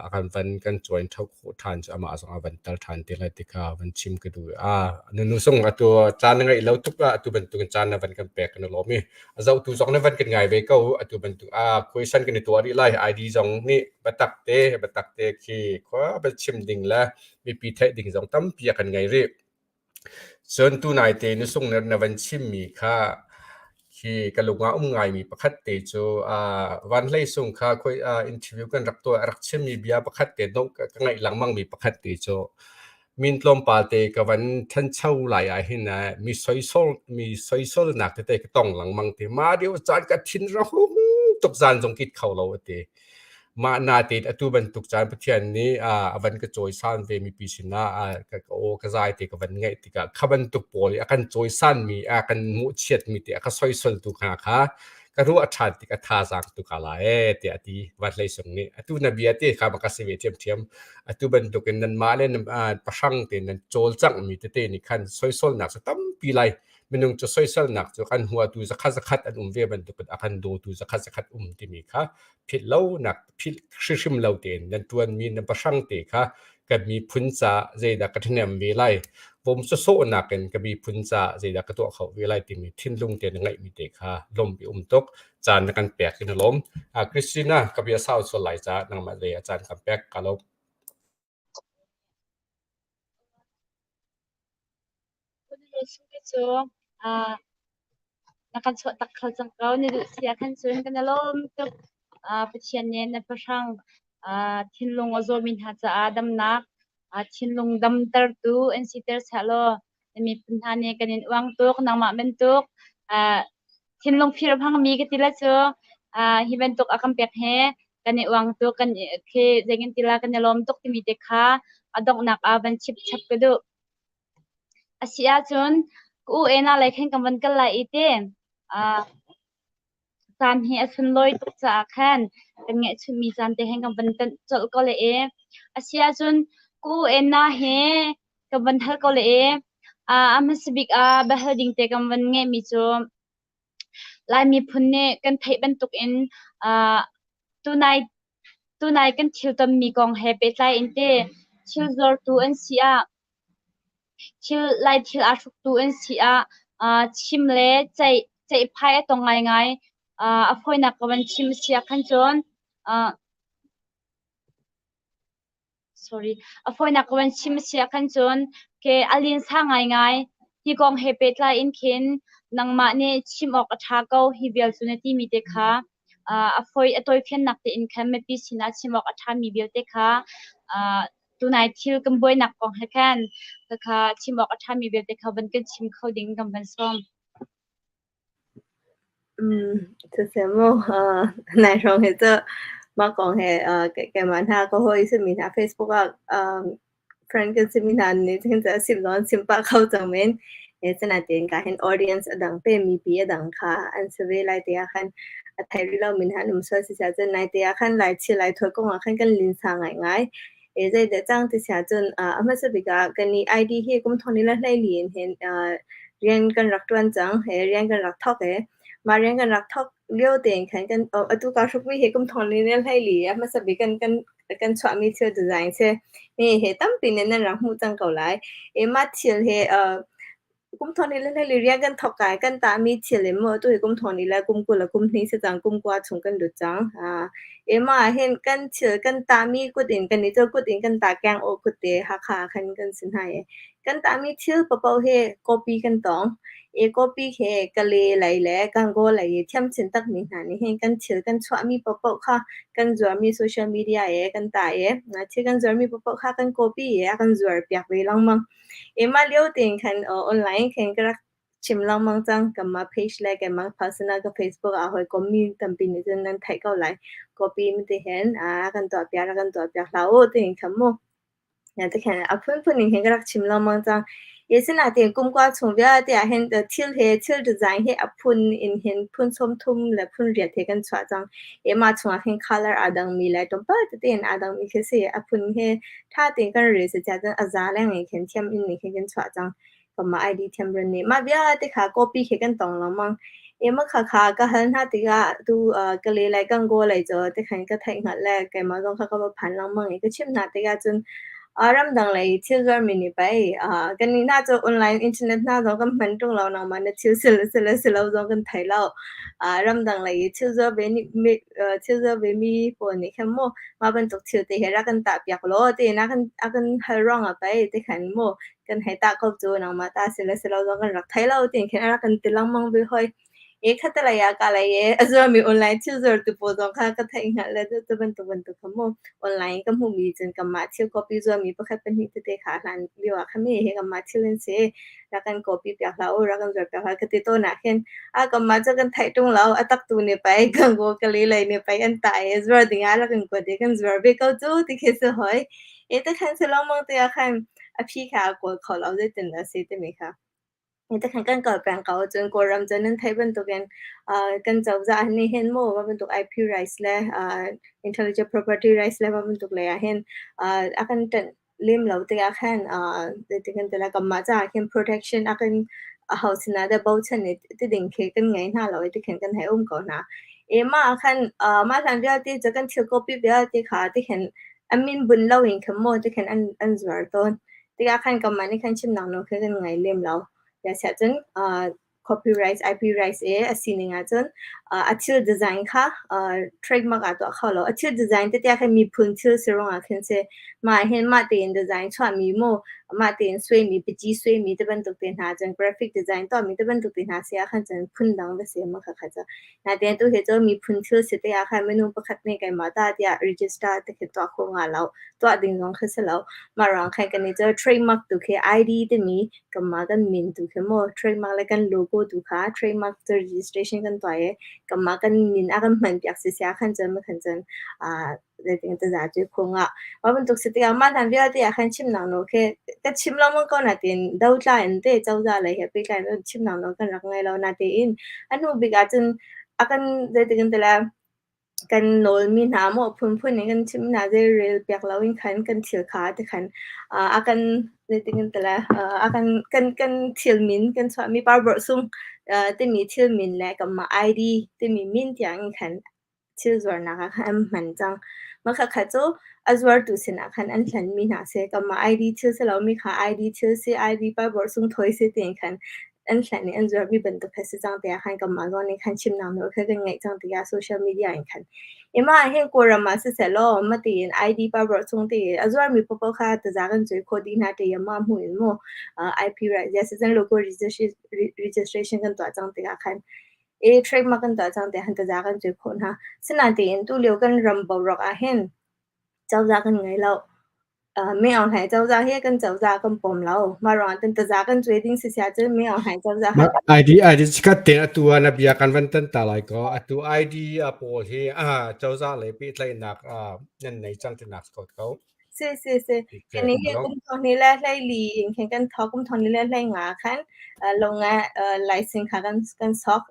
a kan van kan join ṭho khawh ṭhan cu amah zong a van tel ṭhan te lai ti kha van chim ka duh. Na nu zong atu caan na ngeih lo tuk ah atu bantukin caan na van kan pek kan i lawm i a zohtu zong na van kan ngai ve ko. Atu bantuk question kan i tuah rih lai. ID zong nih biatak te biatak te khi khua va chim ding le mipi theih ding zong tampi a kan ngei rih. Cun tunai te nusung na van chimmi kha khi ka lung ah um ngaimi pakhat te cu Van Hlei Sung kha khoi interview kan rak tuah rak chimmi bia pakhat te no ka ngaih lengmang mi pakhat te cu min tlawmpal te ka van thancho lai ah hin mi soisol mi soisolnak tete ka tong lengmang te ma dio caan ka thin ra hung tuk zan zong kit kho lo ati Mah natein atu bantuk caan Pathian nih a van ka cawisan ve mipi sinah ka aw ka zai te ka van ngaih tikah kha bantuk pawl i a kan cawisanmi a kan mawhchiatmi te a ka soisoltu hna kha ka ruah ṭhan tik a thazaang tu ka la ee tiah a ti Van Hlei Sung nih. Atu na bia te kha ma ka si ve ṭhiamṭhiam. Atu bantukin nanmah le pahrang tein nan cawlcanghmi tete nih khan soisolnak cu tampi lai. Minung cu soiselnak cu kan huatu zakhat zakhat an um ve bantukin a kan dawtu zakhat zakhat um timi kha philh lonak philh hrihrim lo tein nan ṭuanmi nan pahrang te kha kan miphun ca zeidah ka ṭhahnem ve lai vom sawsawhnak in ka miphun ca zeidah ka tuah kho ve lai timi thinlung te na ngeihmi te kha lawmh i um tuk caan na kan pek in a lawm. Christina ka bia sau sual lai caah nangmah lei ah caan kan pek ka lawm. Cu na kan chuah tak kho cang ko. Na duh si ah khan cun kan i lawm tuk. Pathian nih na pahrang thinlung a zawmi hna caah damnak, thinlung damtertu in siter seh law na miphun hna nih kan in uang tuk. Nangmah bantuk thinlung fir a hmangmi ka ti le cu hi bantuk a kan pek hi kan i uang tuk. Kan khi zeitin ti la kan i lawm tuk timi te kha a donghnak ah van chip chap ka duh. A si ahcun ka u ena lei khan kan van kal lai i te caan hi a sunlawi tuk caah khan kan ngeihchunhmi caan te hin kan van tanh colh ko le i a si ahcun ka u ena hi kan van hal ko le i a hmasa bik ah biahal ding te kan van ngeihmi cu. Lai miphun nih kan theih bantukin tunai tunai kan thil tonmi kong he pehtlai in te thil zuartu an si ah thil Lai thil aa hruktu an si ah chim le ceih ceihphai a tong ngaingai. A fawinak ka van chim a si ah khan cun sorry, a fawinak ka van chim a si ah khan cun ke a linsa ngaingai. Hi kong he pehtlai in khin nangmah nih chim awk a ṭha ko hi vial cu na timi te kha a fawi a tawifiannak tein khan mipi sinah chim awk a ṭhami vialte kha tunai thil kan buainak kong he khan khakha chim awk a ṭhami vialte kha van kan chim kho ding kan van sawm. Siseh mu, nai hrawng hi cu mah kong he keimah hna ka hawi simi hna Facebook ah friend kan simi hna nih cun a sim zong an sim pah kho cang men. Asinain ka hin audience a dang te mipi a dang kha an si ve lai te ah khan a thei rih lomi hna an um sual si cun nai te ah khan Lai thil Lai thawl kong ah khan kan linsa ngaingai. Zeidah cang ti si ahcun a hmasa bik ah kan i ID hi kum thong ni le 14 in hin rian kan rak ṭuan cang. Rian kan rak thawk i mah rian kan rak thawk lio tein khan kan atu kaa hrukmi hi kum thong ni le 14 a hmasa bik kan kan kan chuahmi thil design si. Hi he tampi nih nan rak hmuh cang ko lai. Mah thil hi Kum thong hnih le 14 rian kan thawk kai kan tahmi thil in maw atu hi kum thong hnih le kum 20 le kum hnih si cang, kum kua chung kan lut cang. Mah ah hin kan thil kan tahmi kut in kan i tel kut in kan tah keng aw kut te Hakha ah khan kan si hna i kan tahmi thil paohpaoh hi copy kan tong. I copy he Kale lei le Gangaw lei i thiam chin takmi hna nih hin kan thil kan chuahmi paohpaoh kha kan zuarmi social media i kan tah i thil kan zuarmi paohpaoh kha kan copy i a kan zuar piak ve lengmang. Mah lio tein khan online khin ka rak chim lengmang cang. Kanmah page le keimah personal ka Facebook ah hawikom mi tampi nih cun nan theih ko lai. Copy ti hin kan tuahpiak rak kan tuahpiak hlah u tiin khan mu. Tikhin a phunphun in hin ka rak chim lengmang cang. Asinain kum kua chung vialte ah hin thil he thil design he a phun in hin phun 30 le phun riat he kan chuah cang. Mah chungah hin color aa dangmi le tlawmpal tete in aa dangmi khi si. A phun he Ṭha tein kan rel si cun a za lengmang khin thiam in nih khin kan chuah cang. Kanmah ID thiam run nih mah vialte kha copy khi kan tong lengmang. Mah khakha ka hal hna tikah tu ka le lai Gangaw lei cu tikhan ka theih hngalh le keimah zong kha ka va phan lengmang i ka chimh hna tikah cun ramdang lei thil zuarmi nih pei kannih hna cu online internet hna zong kan hman ṭung lo nangmah na thil si le si le si lo zong kan thei lo. Ramdang lei i thil zuar ve nih thil zuar ve mi pawl nih khan mu mah bantuk thil te hi rak kan tahpiak law tiin a kan a kan hal ruangah pei tikhan mu kan hei tah ko cu nangmah ta si le si lo zong kan rak thei lo tiin khin a rak kan ti lengmang ve hoi. E khatalei ah ka lei e a zuarmi online thil zuartu pawl zong kha ka theih hngalh le cu bantuk bantuk kha mu online ka hmuhmi cun kanmah thil copy zuarmi pakhat pahnih tete kha hlan lio ah khan mi hi kanmah thil an si rak kan copy piak hlah u rak kan zuar piak hlah ka ti tawn ah khin a kanmah cu kan theih ṭung lo a taktu nih pei Gangaw Kali lei nih pei an tah i zuar ding ah rak kan kuat i kan zuar ve ko cu ti khi si hoi. E takhan si lengmang te ah khan a phi kha a kawl kho lo zeitin dah a si timi kha. Takhan kan kal peng ko cun Kawlram cu nan theih bantukin kan cozah nih hin mu mah bantuk IP rights le intellectual property rights le mah bantuk lei ah hin a kan ṭanh lem lo tikah khan zeitin kan ti lai kanmah caah khin protection a kan aho sinah dah bochan i ti ding khi kan ngei hna lo i tikhin kan hei um ko hna. I mah ah khan mah hlan vialte cu kan thil copy vialte kha tikhin a min bunh loin khin maw tikhin an an zuar tawn. Tikah khan kanmah nih khan chimnak nawl khi kan ngei lem lo. Tiah cun copyright, IP rights i a sining ahcun a thil design kha trademark ah tuah kho lo. A thil design tete ah khin miphun thil si ruangah khin si. Mah hin mah tein design chuahmi mu, mah tein suaimi, bici suaimi te bantuk te hna cun graphic design tuahmi te bantuk te hna si ah khan cun phundang va si ma kha kha cu. Natein tu hi cu miphun thil si te ah khan minung pakhat nih keimah ta tiah register te khi tuah khawh nga lo. Tuah ding zong khi si lo. Mah ruang khan kan i cu trademark tu khi ID timi kanmah kan min tu khi maw trademark le kan logo tu kha trademark cu registration kan tuah i kanmah kan min a kan hman piak si sia khan cun khan cun zeitin taza cu khung ah mah bantuk si tikah mah hlan vialte ah khan chimnak nawl khi ka chim lengmang ko natin dotla in te cozah lei he pehtlai in chimnak nawl kan rak ngei lo natein a hnu bik ah cun a kan zeitin kan ti lai. Kan nawlmi hna maw phunphun in kan chimh hna zei rel piak loin khan kan thil kha tikhan a kan zeitin kan ti lai a kan kan kan thil min kan chuahmi parborh sung timi thil min le kanmah ID timi min tiang in khan thil zuarnak ah khan an hman cang. Mah khakha cu a zuartu sinah khan an hlanmi hna si. Kanmah ID thil si lomi kha ID thil si, ID parborh sung thawi si tiin khan an hlan i an zuarmi bantuk kha si cang tiah khan kanmah zong nih khan chimnak nawl kha kan ngeih cang tiah social media in khan ima hin Kawlram ah siseh law mati in ID power chung ti a zuarmi paohpaoh kha taza kan cuai khawh dih hna ti ma hmu in mu IP right yes cun local registration kan tuah cang tikah khan e trademark kan tuah cang tiah han taza kan cuai khawh hna sinain tu lio kan ram boruak ah hin cozah kan ngei lo Min Aung Hlaing cozah hi kan cozah kan pom lo. Mah ruangah cun taza kan cuai ding si sia cun Min Aung Hlaing cozah Mah ID ID chikat tein atu ah na bia kan van tan ta lai ko. Atu ID a pawl hi cozah lei pehtlaihnak nan nei cang tinak si ko ko. Si si si. Kan hi kum thong ni le hlei li in khin kan thok kum thong ni le hlei nga khan longa license kha kan kan sok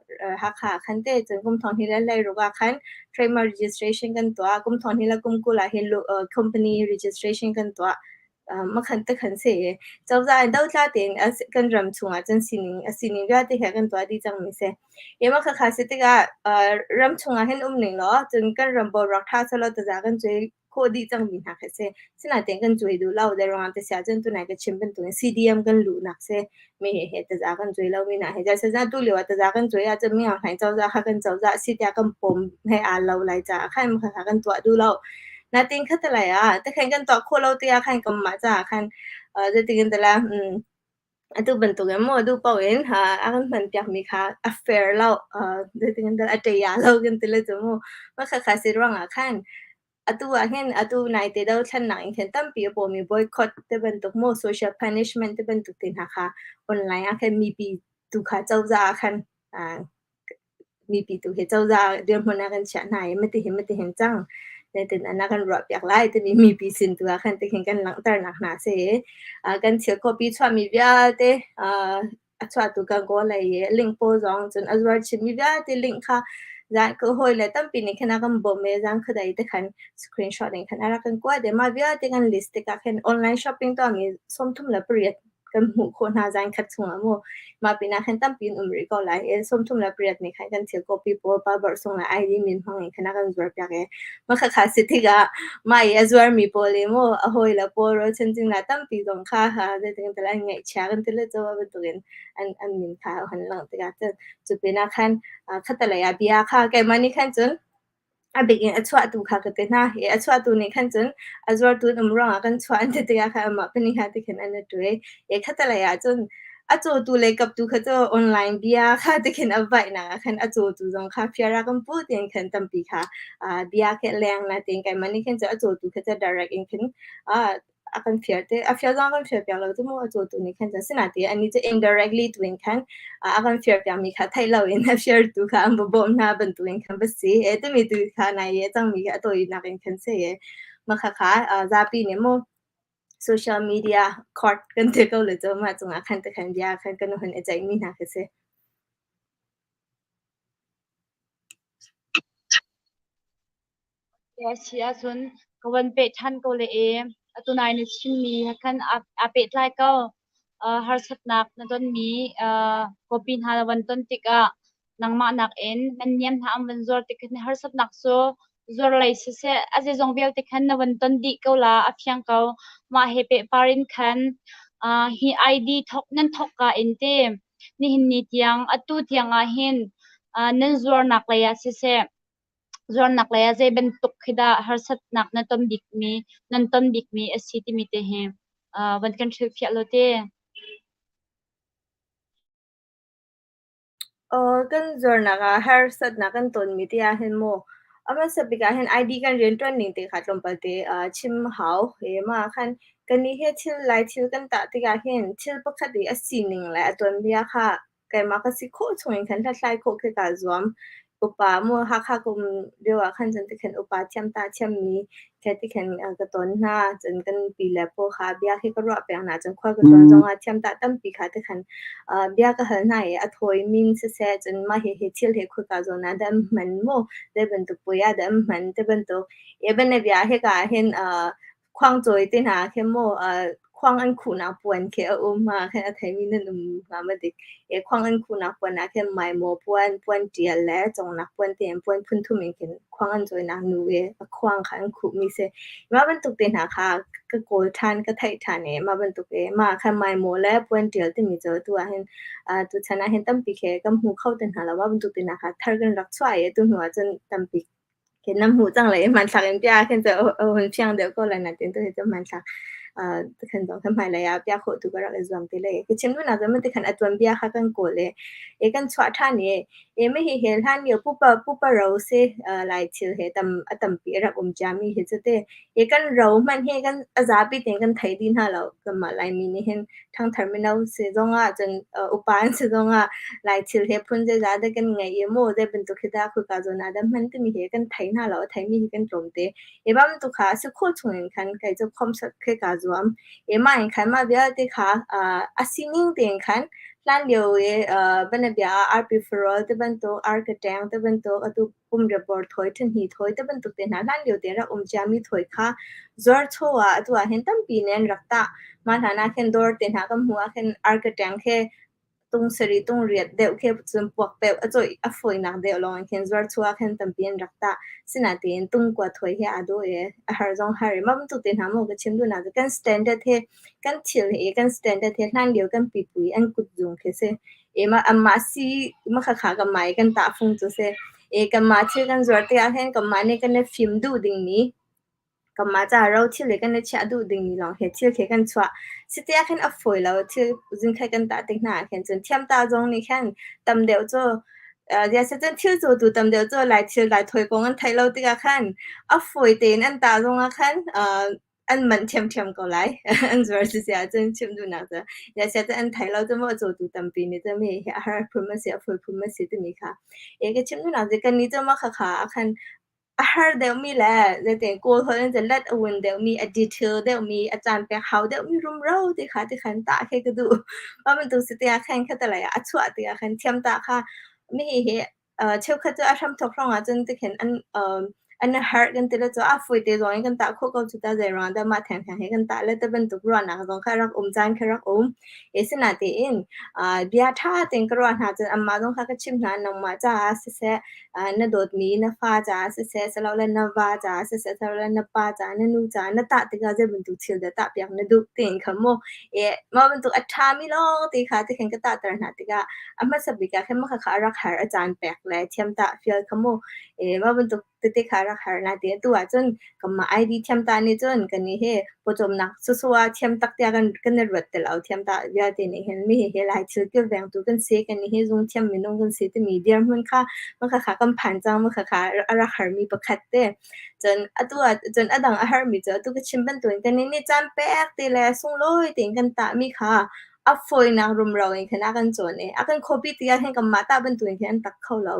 Hakha khan te cun kum thong hnih le hleiruk ah khan trademark registration kan tuah. Kum thong hnih le kum 20 ah hin company registration kan tuah. Makhan te khan si. Cozah in dotla tein kan ram chungah cun sining a sining vialte he kan tuah dih cangmi si. Ema khakha si tikah ram chungah hin um ning law cun kan ram boruak tha selaw taza kan cuai khawh dih cangmi hna khi si. Sinain kan cuai duh lo. Zei ruangah ti si ahcun tunai ka chim bantukin CDM kan luhnak si. Mi he he taza kan cuai lomi hna he. Zeisazah tu lio ah taza kan cuai ahcun mi hlaing cozah kha kan cozah si tiah kan pom he aa lo lai caah khan kha kan tuah duh lo. Natin khatalai ah tikhan kan tuah khawh lo tiah khan kanmah caah khan zeitin kan ti lai Atu bantuk in maw duh paoh in a kan hmanpiakmi kha a fair lo, zeitin dah a ṭe-ah lo kan ti lai cu mu. Mah khakha si ruangah khan atu ah hin atu naite dothlennak in khin tampi a pawmi boycott te bantuk mu social punishment te bantuk te hna kha online ah khan mipi tu kha cozah ah khan mipi tu hi cozah dirhmun ah kan chiah hna i mati hin mati hin cang zeitin an kan ruahpiak lai timi mipi sin tu ah khan tikhin kan langhternak hna si. Kan thil copy chuahmi vialte a chuahtu kan kawl lei i link pawl zong cun a zuar chinmi vialte link kha zan ka hawi le tampi nih khan a kan bawmh i zan khuadei te khan screenshot in khan a rak kan kuat i mah vialte kan list tikah khin online shopping tuahmi 38 kan hmuh khawh hna zan khat chungah mu. Mah pinah khan tampi in um rih ko lai i 38 nih khan kan thil copy pawl passport sung le ID min hmang in khan a kan zuar piak i mah khakha si tikah mah i a zuarmi pawl i mu a hawi le pawl rualchan la tampi zong kha zeitin kan ti lai ngaihchia kan ti le cu bantukin an an min kha han langh tikah cun cu pinah khan khatalei ah bia kha keimah nih khan cun A bik in a chuahtu kha ka ti hna. I a chuahtu nih khan cun a zuartu an um ruangah kan chuah an ti tikah khan amah pahnih kha tikhin an i ṭuai. I khattelei ah cun a cawtu le kaptu kha cu online bia kha tikhin a vaihnak ah khan a cawtu zong kha fiar ah kan puh tiin khan tampi kha bia khi a leng na tiin keimah nih khin cun a cawtu kha cu direct in khin a kan fial te a fial zong a kan fial piak lo cu mu a cawtu nih khan cun asinain anih cu indirectly tu in khan a kan fial piakmi kha theih loin a fialtu kha an va bawmh hna bantukin khan va si e timi tu kha nai i a cangmi kha a tawinak in khan si e mah khakha zapi nih mu social media court kan ti ko le cu mah cungah khan te khan bia khan kan hun i ceihmi hna khi si. A si ahcun ka van peh ṭhan ko le e. Atu nai na chimmi he khan aa pehtlai ko. Harsatnak na tonmi kawpi hna na van ton tikah nangmah nakin man niam hna an van zuar tik khin harsatnak cu zuar lei siseh a zeizong vialte khan na van ton dih ko la a fiang ko. Mah he pehpar in khan hi ID thok nan thok ka in te nihin ni tiang atu tiang ah hin nan zuarnak lei ah siseh Zuarnak lei ah zei bantuk khi dah harsatnak na ton bikmi, nan ton bikmi a si timi te hi van kan hrilhfiah law te. Kan zuarnak ah harsatnak kan tonmi te ah hin mu a hmasa bik ah hin ID kan rianṭuan ning te kha tlawmpal te chim hau. Hi mah ah khan kannih hi thil lai thil kan tah tikah hin thil pakhat i a sining le a tuanbia kha keimah ka si khawh chungin khan hlathlai khawh khi kaa zuam. Upa mu Hakha ka um lio ah khan cun tikhan upa thiam ta thiammi he tikhan ka ton hna. Cun kan pi le paw kha bia khi ka ruah peng hna. Cun khual ka tlawn zongah thiam ta tampi kha tikhan bia ka hal hna i a thawi min siseh, cun mah hihi thil hi khoika zawn ah dah an hman maw, zei bantuk puai ah dah an hman ti bantuk. Bianabia hika ah hin khuangcawi te hna khi mu khuang an khuhnak puan khi a um ah khin a theimi nan um hnga maw dik? Khuang an khuhnak puan ah khin maimaw puan, puan ṭial le congnak puan tein puan phun thum in khin khuang an cawinak nu i a khuang kha an khuhmi si. Mah bantuk te hna kha ka kawl ṭhan, ka theih ṭhan i mah bantuk i mah khan maimaw le puan ṭial timi cu atu ah hin tuchan ah hin tampi khi kan hmu kho ti hna lo. Mah bantuk te hna kha thar kan rak chuah i atu hnu ah cun tampi Khin na hmuh cang lai i hmanthlak in piah ah khin cu a hun fiang deuh ko lai nain tu hi cu hmanthlak khan zong khan hmailei ah piah khawh tu ka rak i zuam te lai. Ka chim duhnak cu mati khan a tuanbia kha kan kawl i kan chuah ṭhan i mi hi he hlan lio pupa pupa ro si Lai thil he tam a tampi a rak um ciami hi cu te i kan ro hmanh hi kan a zapi tein kan thei dih hna lo. Kanmah Laimi nih hin ṭhangthar mino si zongah cun upa an si zongah Lai thil he phun zeizah dah kan ngeih i maw zei bantuk hi dah khoika zawn ah dah hman timi hi kan thei hna lo, a theimi hi kan tlawmte. Hi bantuk kha a si khawh chungin khan kei cu khawmhsat khi kaa zuam. I mah in khan mah vialte kha a sining tein khan hlan lio i bianabia ah arpi farawl ti bantuk, arka ṭeng ti bantuk, atu pumriapbor thawi, ṭhahni thawi ti bantuk te hna hlan lio te rak um ciami thawi kha zuar chaw ah atu ah hin tampi nih an rak tah. Mah hlan ah khin dawr te hna kan hmuh ah khin arka ṭeng khi tung sarih tung riat deuh khi cun puak peuh a cawih a fawinak deuh lawng in khin zuar chaw ah khin tampi an rak tah. Sinain tung kua thawi hi aa dawh i a har zong har i mah bantuk te hna maw ka chim duhnak cu kan standard hi kan thil hi kan standard hi hlan lio kan pipu i an kutzung khi si. Anmah si makhakha kanmah i kan tahfung cu si. Kanmah thil kan zuar tikah hin kanmah nih kan i fim duh dingmi, kanmah caah ro thil i kan i chiah duh dingmi lawng hi thil khi kan chuah. Si tiah khin a fawi lo. Thil zingkhat kan tah tik hna ah khin cun thiamtah zong nih khan tam deuh cu cun thil cawtu tam deuh cu Lai thil Lai thawi kong an theih lo tikah khan a fawi tein an tah zongah khan an manh ṭhiamṭhiam ko lai. An zuar sisi ahcun chim duhnak cu ziahsiah cu an thei lo cu maw a cawtu tampi nih cun mi hi a har phun a si, a fawi phun a si timi kha. Ka chim duhnak cu kannih cu mah khakha ah khan a har deuhmi le zeitin Kawl holh in cun let a wun deuhmi, a detail deuhmi, a caan pek hau deuhmi rumro ti kha ti khan tah khi ka duh. Mah bantuk si tikah khan khatalei ah a chuah tikah khan thiam tah kha mi hi Cheukhat cu a hramthawk hrawngah cun tikhin an i harh kan ti le cu a fawi te zong in kan tah khawh ko cu ta zei ruangah dah mah thengtheng hi kan tah le ti bantuk ruahnak zong kha rak um caan kha rak um. Sinain bia ṭha tein ka ruah hna cun anmah zong kha ka chimh hna nangmah caah siseh, na dawtmi na fa caah siseh, silole na va caah siseh, silole na pa caah, na nu caah na tah tikah zei bantuk thil dah tahpiak na duh tiin kha mu mah bantuk a ṭhami lawng te kha tikhin ka tahter hna tikah a hmasa bik ah khin mah kha a rak har a caan pek le thiam tah fial kha mu mah bantuk tete kha a rak har na ti atu ahcun kanmah ID thiam ta nih cun kan nih hi pawcawmnak sawsawh ah thiam tak tiah kan kan i ruat ti lo thiam ta vialte nih hin mi hi lai thil kilvengtu kan si kan nih hi zung thiam minung kan si timi dirhmun kha mah kha kan phan cang mah kha a rak harmi pakhat te cun atu ah cun a dang a harmi cu atu ka chim bantukin kan nih nih caan pek ti le sunglawi tein kan tahmi kha a fawinak rumro in khan a kan cawn i a kan copy tikah khin kanmah tah bantukin khin an tak kho lo.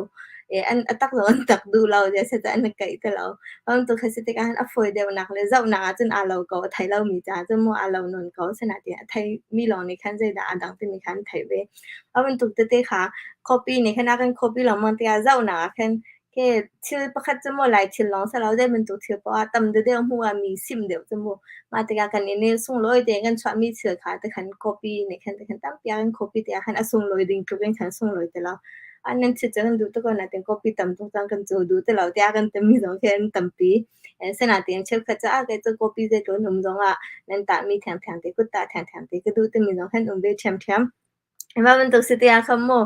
An a tak zong an tak duh lo zeicahtiah an i kaih ti lo. Bantuk kha si tikah hin a fawi deuhnak le zohnak ah cun aa lo ko, a thei lomi caah cun maw aa lo nawn ko. Asinain a theimi lawng nih khan zeidah aa dang timi kha an theih ve. A bantuk tete kha copy nih khan a kan copy lengmang tikah zohnak ah khin Ke thil pakhat cu maw Lai thil lawng si lo zei bantuk thil poah ah tam deuhdeuh hmuh ah mi sim deuh cu mu. Mah tikah kan inn i sunglawi tein kan chuahmi thil kha tikhan copy nih khan tikhan tampi ah kan copy tikah khan a sunglawi ding tluk in khan sunglawi ti lo. Ah nan thil cu kan duh tuk ko nain copy tam tuk cang kan cu duh ti lo tiah kan timi zong khi an tampi. Asinain cheukhat cu ah kei cu copy zeitluk an um zongah nan tahmi thiangthiang te kut tah thiangthiang te ka duh timi zong khan um ve ṭhiamṭhiam. Mah bantuk si tikah khan mu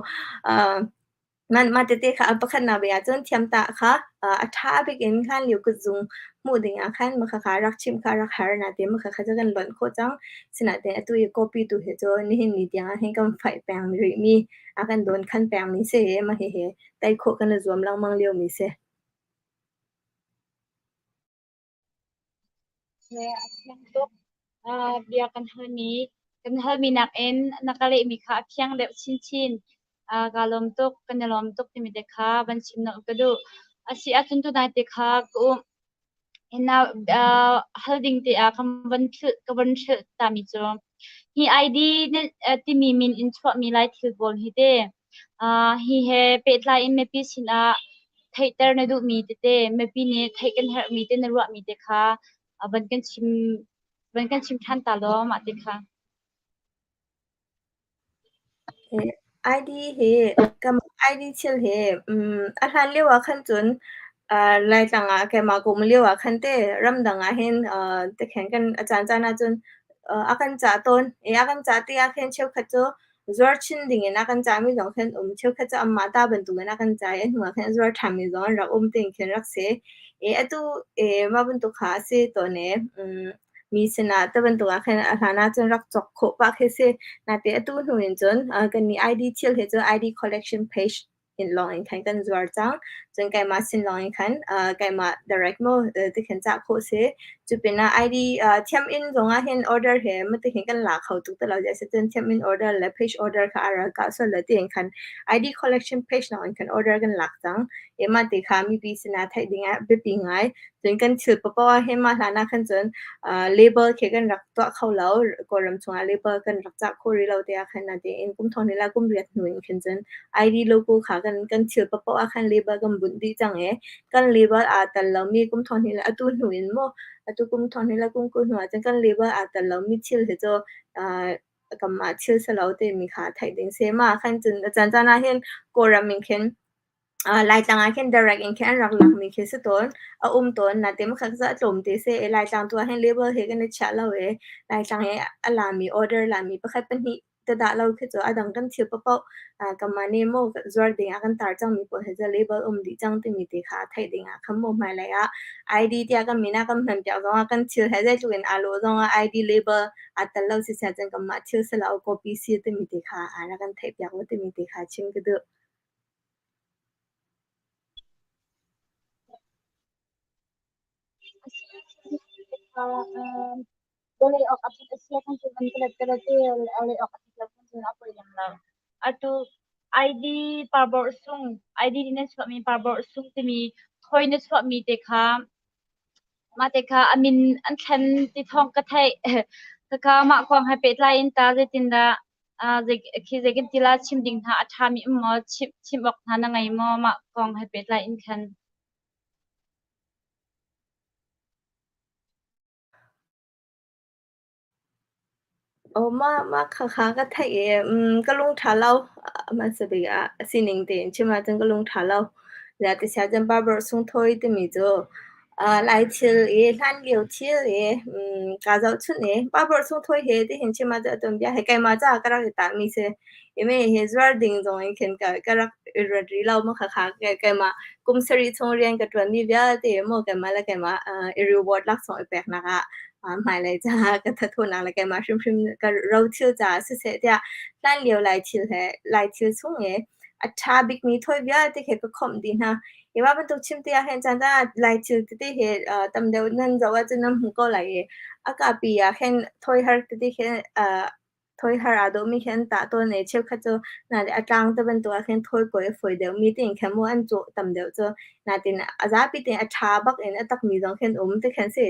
Mah tete kha a pakhatnak bik ahcun thiamtah kha a ṭha bik in hlanlio kutzung hmuh dingah khan mah khakha rak chimh kha rak har nain mah khakha cu kan lonh khawh cang. Sinain atu i copy tu hi cu nihin ni tiangah hin kan faih peng rihmi, a kan dawnkhan pengmi si i mah hihi tei khawh kan i zuam lengmang liomi si. A fiang tuk. Bia kan halmi nakin na ka lehmi kha a fiang deuh chinchin. Kaa lawm tuk, kan i lawm tuk timi te kha van chim na ka duh. Asi ahcun tunai te kha ka um. Hal ding te ah ka van hrilh tami cu hi ID timi min in chuahmi Lai thil pawl hi te hi he pehtlai in mipi sinah theihter na duhmi tete mipi nih theih kan herhmi te na ruahmi te kha van kan chim ṭhan ta law mah te kha. ID hi kan ID thil hi a hlan lio ah khan cun Laitlang ah keimah ka um lio ah khan te ramdang ah hin tikhin kan a caancaan ahcun a kan cah tawn. I a kan cah tikah khin cheukhat cu zuar chin dingin a kan cahmi zong khin um. Cheukhat cu anmah ta bantukin a kan cah i a hnuah khin a zuar ṭhanmi zong an rak um tiin khin rak si. I atu mah bantuk kha a si tawn i mi sinah te bantuk ah khin a hlan ahcun rak cawk khawh pah khi si. Natein atu hnu in cun kannih ID thil hi cu ID collection page in lawng in khan kan zuar cang. Cun keimah sin lawng in khan keimah direct maw tikhin cah khawh si. Cu pinah ID thiam in zong ah hin order he matihin kan la kho tuk ti lo. Zeicahtiah thiam in order le page order kha a ral kah sual lo tiin khan ID collection page lawng in khan order kan lak cang. I mah ti kha mipi sinah theih ding ah biapi ngai. Cun kan thil paohpaoh ah hin mah hlan ah khan cun label khi kan rak tuah kho lo. Kawlram chungah label kan rak cah khawh rih lo tiah khan natein kum thong hnih le kum riat hnu in khin cun ID logo kha kan thil paohpaoh ah khan label kan bunh dih cang i kan label aa tel lomi kum thong hnih le atu hnu in maw atu kum thong hnih le kum 20 hnu ah cun kan label aa tel lomi thil hi cu kanmah thil si lo timi kha theih ding si. Mah ah khan cun a caancaan ah hin Kawlram in khin Laitlang ah khin direct in khin an rak lakmi khi si tawn. A um tawn. Natein pakhat cu a tlawm te si i Laitlang tu ah hin label he kan i chiah lo i Laitlang i a lami order lami pakhat pahnih te dah lo khi cu a dang kan thil paohpaoh kanmah nih maw zuar ding ah kan tar cangmi pawl hi cu label um dih cang timi te kha theih ding ah khan maw hmailei ah ID tiah kan min ah kan hman piak zong ah kan thil he zeitluk in aa lawh zong ah ID label aa tel lo si cun kanmah thil si lo copy si timi te kha a rak kan theih piak u timi te kha chim ka duh. Atu ID parborh sung ID na chuahmi parborh sung timi thoi na chuahmi te kha mah te kha a min an thlen ti thawng ka theih. Khakha mah kong he pehtlai in ta zeitindah khi zeikan tila chim ding hna a ṭhami um maw chim awk hna na ngei maw mah kong he pehtlai in khan? Aw mah khakha ka theih i ka lung ṭha lo. Hmasa bik ah a sining tein chim ahcun ka lung ṭha lo. Zeitiah cun barber sungthawi timi cu Lai thil i hlanlio thil i kaa zohchunh i barber sungthawi he tihin chim ahcun a tuanbia hi keimah caah ka rak i tahmi si. I mi hi zuar ding zong in khin ka rak i ruat rih lo. Mah khakha keimah kum sarih chung rian ka ṭuanmi vialte maw keimah le keimah i reward laksawng i peknak ah hmailei caah ka thathunak le keimah hrimhrim ka rothil caah siseh tiah hlanlio Lai thil he Lai thil chung i a ṭha bikmi thawi vialte khi ka khawmh dih hna. Hi mah bantuk chim ti ahhin caan ah Lai thil tete hi tam deuh nan zoh ahcun nan hmuh ko lai i a kahpi ah khin thawi har tete khi thawi har aa dawhmi khi an tah tawn i cheukhat cu a tlang te bantuk ah khin thawi kawi a fawi deuhmi tiin khin mu an cawh tam deuh cu. Natin a zapi tein a ṭha bak in a takmi zong khi an um ti khin si.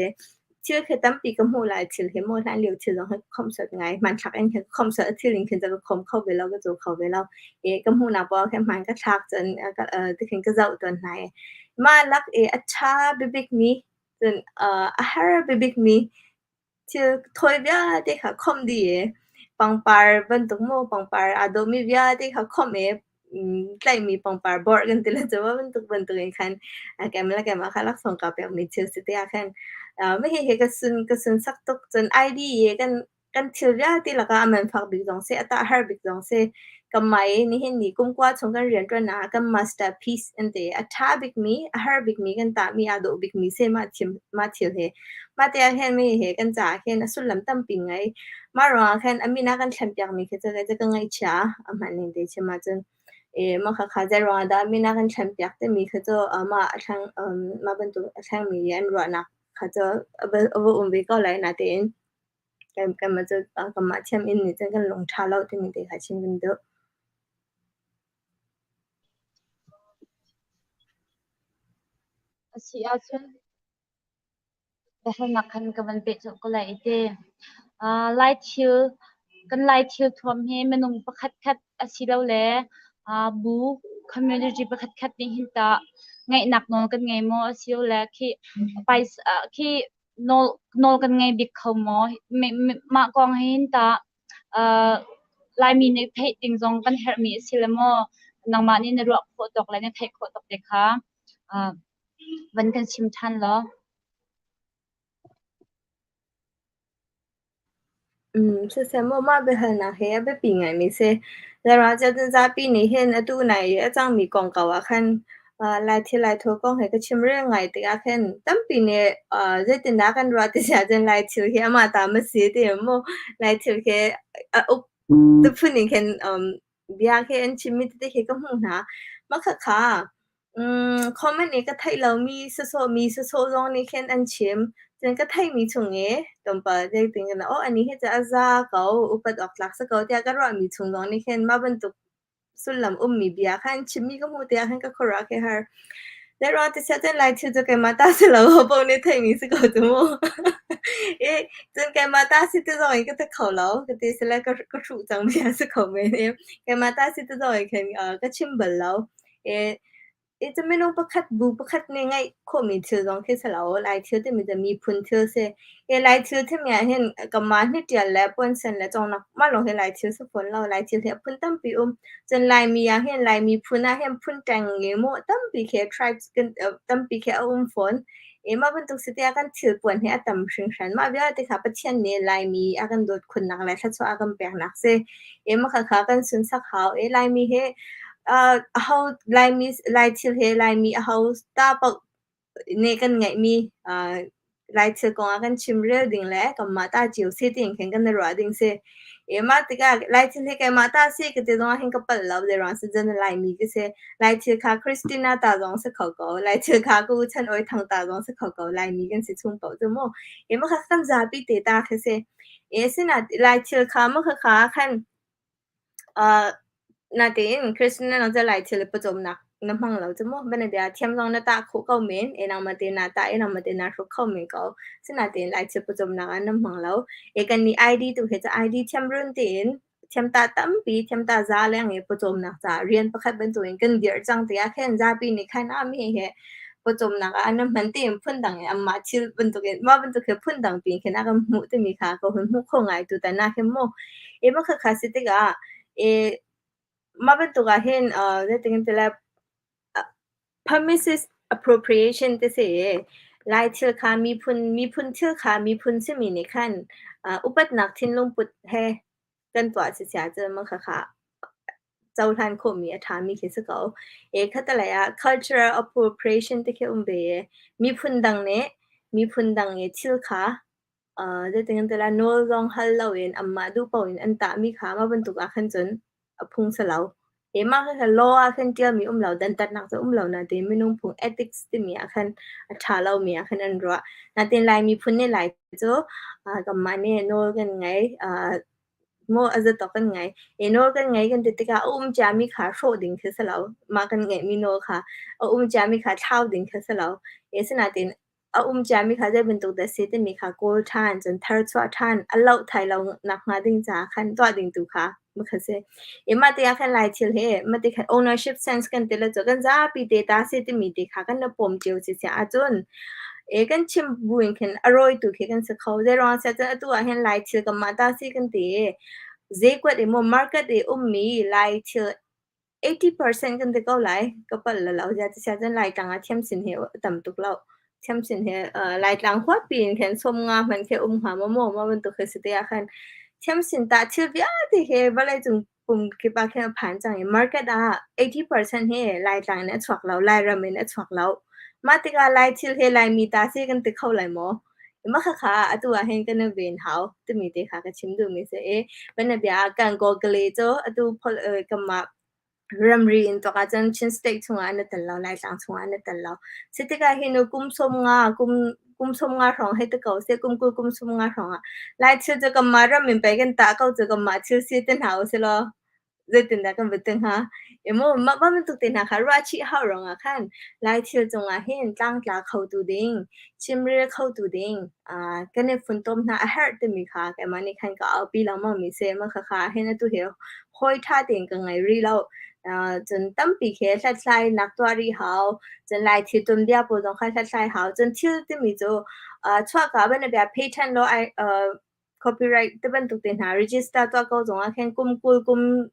Thil khi tampi ka hmuh lai thil hi maw hlanlio thil zong hi ka khawmhsuat ngai. Hmanthlak in khin ka khawmhsuat a thil in khin ka khawm kho ve lo ka caw kho ve lo. I ka hmuhnak paoh ah khin hmaan ka thlak cun tikhin ka zoh tawn hna i mah lak i a ṭha bikbikmi cun a har bikbikmi thil thawi vialte kha khawmh dih i pangpar bantuk maw pangpar aa dawhmi vialte kha khawmh i tlaihmi pangpar borh kan ti le cu bantuk bantuk in khan keimah le keimah kha laksawng kaa pekmi thil si te ah khan mah hihi ka sunsak tuk. Cun ID i kan thil vialte lakah a man fak bik zong si, a tah har bik zong si. Kanmah i nihin ni kum kua chung kan rianṭuannak ah kan masterpiece an ti. A ṭha bikmi, a har bikmi kan tahmi aa dawh bikmi si mah thil hi. Mah te ah hin mi hi kan caah hin a sullam tampi ngei. Mah ruangah khan a min a kan thlenpiakmi khi cu ka ngaihchia a hman ning te chim ahcun. Mah khakha zei ruangah dah min a kan thlenpiak timi khi cu mah a thleng mah bantuk a thlengmi i an ruahnak kha cu a va um ve ko lai natein kanmah cu kanmah thiam in nih cun kan lung ṭha lo timi te kha chim kan duh. A si ahcun biahalnak khan ka van peh colh ko lai i te. Lai thil kan Lai thil thuam hi minung pakhatkhat asilole bu community pakhatkhat nih hin tah ngeihnak nawl kan ngei maw asilole khi khi nawl nawl kan ngei bik kho maw? Mah kong hin tah Laimi nih theih ding zong kan herhmi a si le maw? Nangmah nih na ruah khawh tawk le na theih khawh tawk te kha van kan chim ṭhan law. Siseh maw mah biahalnak hi a biapi ngaimi si. Lairam zapi nih hin atu nai i a cangmi kongkau ah khan Laithil Laithawl kong he ka chimrel ngai tikah khin tampi nih zeitindah kan ruah ti si ahcun Laithil hi amah ta ma si ti maw Laithil khi a uk tu phun in khin bia khi an chimmi tete khi ka hmuh hna. Mah khakha comment i ka theih lomi sawsawh mi sawsawh zong nih khin an chim. Cun ka theihmi chung i tlawmpal zeitin kan oh anih hi cu a za ko, upat awk tlak si ko tiah ka ruahmi chung zong nih khin mah bantuk sullam ummi bia kha an chimmi ka hmuh tikah khan ka khuaruah khi har. Zeiruang ti siah cun Lai thil cu keimah ta si lo ho nih theihmi si ko cu mu. I cun keimah ta si ti zong in ka ti kho lo. Ka ti sile ka ka hruh cang bia si kho men i keimah ta si ti zong in khin ka chim bal lo. I i cu minung pakhat bu pakhat nih ngeih khawhmi thil zong khi si lo. Lai thil timi cu miphun thil si. Hi Lai thil timi ah hin kanmah hnitial le puansen le congnak mah lawng hi Lai thil si fawn lo. Lai thil hi a phun tampi um. Cun Laimi ah hin Laimi phun ah hin phun ṭeng nge maw tampi khi tribes kan tampi khi a um fawn. I mah bantuk si tiah kan thil puan hi a tam hringhran. Mah vialte kha Pathian nih Laimi a kan dawt khunnak le thluachuah a kan peknak si. I mah khakha kan sunsak hau. I Laimi hi aho Laimi Lai thil hi Laimi aho ta paoh nih kan ngeihmi Laithil kong ah kan chimrel ding le kanmah ta cio si tiin khin kan i ruah ding si. I mah tikah Laithil hi keimah ta si ka ti zongah hin ka palh lo zeiruang si cun Laimi ka si. Laithil kha Christina ta zong si kho ko. Laithil kha ka u Chan Awi Thang ta zong si kho ko. Laimi kan si chung paoh cu mu. I mah kha kan zapi te ta khi si. I asinain Laithil kha mah khakha khan Natein Christina nang cu Laithil i pawcawmnak na hmang lo cu mu. Banabia thiam zong na tah khawh ko men, e nangmah te naa tah i nangmah te naa hruk kho men ko. Sinatein Laithil pawcawmnak ah na hmang lo. E kannih ID tu hi cu ID thiam run tein thiam tah tampi, thiam tah za leng i pawcawmnak caah rian pakhat bantukin kan dirh cang tikah khin zapi nih khan ah mi he pawcawmnak ah na hman tein phundang in anmah thil bantukin mah bantuk hi phundang piin khin a kan hmuh timi kha ka hun hmuh kho ngai tutan ah khin mu. I mah khakha si tikah i mah bantuk ah hin zeitin kan ti lai permissive appropriation ti si i Lai thil kha miphun miphun thil kha miphun simi nih khan upatnak thinlung put he kan tuah si sia cun mah khakha cohlan khawhmi a ṭhami khi si ko. E khatalei ah cultural appropriation ti khi um ve i miphun dang nih miphun dang i thil kha zeitin kan ti lai nawl zong hal loin anmah duh paoh in an tahmi kha mah bantuk ah khan cun a phung si lo. E mah kha law ah khan ṭialmi um lo dantatnak cu um lo natein minung phung ethics timi ah khan a ṭha lomi ah khan an ruah. Natein Lai miphun nih Lai cu kanmah nih nawl kan ngei. Maw a zatawk kan ngei. I nawl kan ngei kan ti tikah a um ciami kha hrawh ding khi si lo. Mah kan ngeihmi nawl kha a um ciami kha thlau ding khi si lo. Asinain a um ciami kha zei bantuk dah si timi kha kawl ṭhan, cun tharchuah ṭhan, a loh thai lo nakhnga ding caah khan tuah ding tu kha kha si. I mah tikah khan Lai thil hi mah ti khan ownership sense kan ti le cu kan zapi te ta si timi ti kha kan i pawm cio si ahcun E kan chim buin khin a rawitu khi kan si kho. Zeiruang siah cun atu ah hin Lai thil kanmah ta si kan ti i zeikuat i maw market i ummi Lai thil 80% kan ti ko lai. Ka palh la lo. Ziah cun Laitlang ah thiamsin hi a tam tuk lo. Thiamsin hi Laitlang huatpi in khin sawmnga hmanh khi um hnga maw maw mah bantuk khi si te ah khan thiamsin tah thil vialte hi vawleicung pumkip ah khin a phan cang i market ah 80% hi Laitlang in a chuak lo, Lairam in a chuak lo. Mah tikah Lai thil hi Laimi ta si kan ti kho lai maw? Mah khakha atu ah hin kan i ven hau timi te kha ka chim duhmi si i bianabia ah kan Google cu atu kanmah ramri in tuak ahcun Chin state chungah an i tel lo, Laitlang chungah an i tel lo. Si tikah hi nu kum 50 kum kum 50 hrawng hei ti ko seh, kum 20 kum 50 hrawng ah Lai thil cu kanmah ram in pei kan tah ko cu kanmah thil si te hna usih law. Zeitindah kan va ti hnga? I mu mah bantuk te hna kha ruah chih hau ruangah khan Lai thil cungah hin tlangtla khotu ding, chimrel khotu ding, kan i funtom hna a herh timi kha keimah nih khan ka aupi lengmang mi si. Mah khakha hin atu hi hawi ṭha tein ka ngei rih lo. Cun tampi khi hlathlainak tuah rih hau. Cun Lai thil tuanbia pawl zong kha hlathlai hau. Cun thil timi cu chuahka banabia patent law copyright ti bantuk te hna register tuah ko zong ah khin kum 20 kum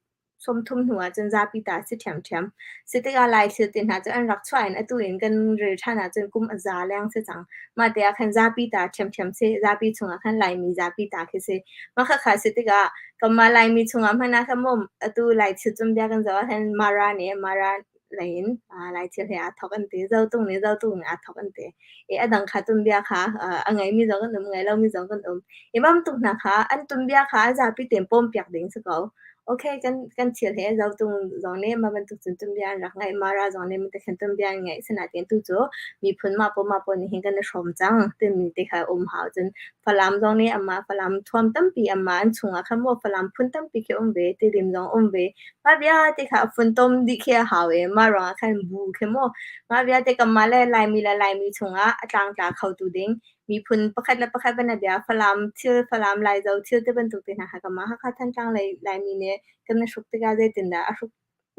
30 hnu ah cun zapi ta si ṭhiamṭhiam. Si tikah Lai thil te hna cu an rak chuah in atu in kan rel ṭhan ahcun kum a za leng si cang. Mah te ah khan zapi ta ṭhiamṭhiam si. Zapi chungah khan Laimi zapi ta khi si. Mah khakha si tikah kanmah Laimi chungah hmanh ah khan maw atu Lai thil tuanbia kan zoh ah khan Mara nih Mara lei in Lai thil he aa thawk an ti. Zotung nih Zotung nih aa thawk an ti. I a dang kha tuanbia kha a ngeimi zong kan um, ngei lomi zong kan um. I bantuk hna kha an tuanbia kha a zapi tein pawmpiak ding si ko. Okay, kan thil he Zotung zong nih mah bantuk cun tuanbia an rak ngeih, Mara zong nih mah khan tuanbia an ngeih. Sinain tu cu miphun mah pawl mah pawl nih hin kan i hrawm cang timi te kha um hau. Cun Falam zong nih amah Falam thuam tampi amah an chungah khan maw Falam phun tampi khi um ve, Tidim zong um ve. Mah vialte kha a funtom dih khi a hau i mah ruangah khan bu khi mu mah vialte kanmah le Laimi le Laimi chungah a tlangtla khotu ding miphun pakhat le pakhat banabia Falam thil Falam Laizo thil ti bantuk te hna kha kanmah Hakha Thantlang lei Laimi nih kan i hruk tikah zeitindah a hruk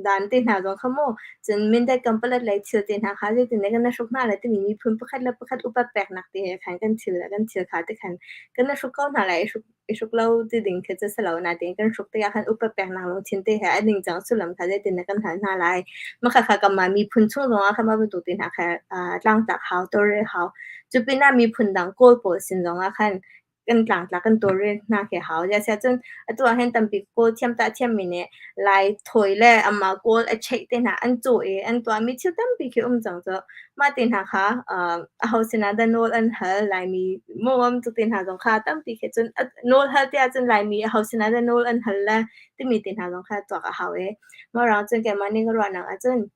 dan te hna zong kha mu cun Mindat Kanpalet lei thil te hna kha zeitindah kan i hruk hna lai timi miphun pakhat le pakhat upat peknak te he khan kan thil le kan thil kha ti khan kan i hruk ko hna lai i hruk i hruk lo ti ding khi cu si lo nain kan hruk tikah khan upat peknak lungthin te he a ningcang sullam kha zeitin dah kan hal hna lai. Mah khakha kanmah miphun chung zongah khan mah bantuk te hna kha tlangtlak hau, tawlrel hau. Cu pinah miphun dang Kawl pawl sin zongah khan kan tlangtlak kan tawlrel hna khi hau. Ziah cun atu ah hin tampi Kawl thiamtah thiammi nih Lai thawi le amah Kawl a cheih te hna an cawh i an tuahmi thil tampi khi um cang cu. Mah te hna kha aho sinah dah nawl an hal Laimi mawam cu te hna zong kha tampi khi cun nawl hal tiah cun Laimi aho sinah dah nawl an hal le timi te hna zong kha tuak a hau i mah ruang cun keimah nih ka ruahnak ahcun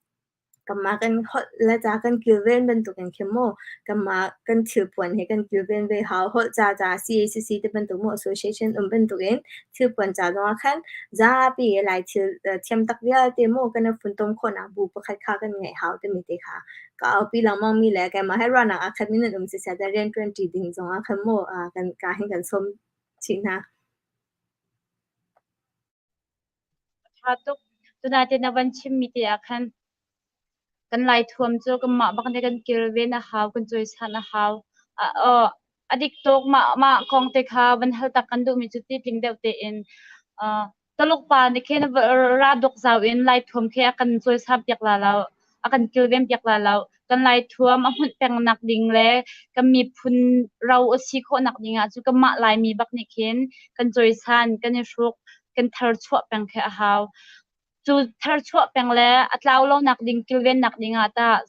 kanmah kan holh le ca kan kilven bantukin khin maw kanmah kan thilpuan he kan kilven ve hau holh ca ca CACC te bantuk maw association um bantukin thilpuan ca zongah khan zapi Lai thil thiam tak vialte maw kan i funtom khawhnak bu pakhat kha kan ngeih hau timi te kha ka aupi lengmang mi le keimah he ruahnak aa khat mi nan um siseh rian ṭuanṭi ding zongah khan maw kan ka hin kan sawm chih hna. Ṭha tuk. Tunaite na van chimmi te ah khan kan Lai thuam cu kanmah bak nih kan kilven a hau, kan cawisan a hau. A dik tuk. Mah kong te kha van hal tak kan duhmi cu ti tling deuh tein Taluk pa nih khin ra duk zau in Lai thuam khi a kan cawisan piak la lo, a kan kilven piak la lo. Kan Lai thuam a hmunh peng nak ding le kan miphun ro a si khawh nak ding ah cu kanmah Laimi bak nih khin kan cawisan, kan i hruk, kan tharchuah peng khi a hau. Cu tharchuah peng le a tlau lonak ding kilvennak ding ah tah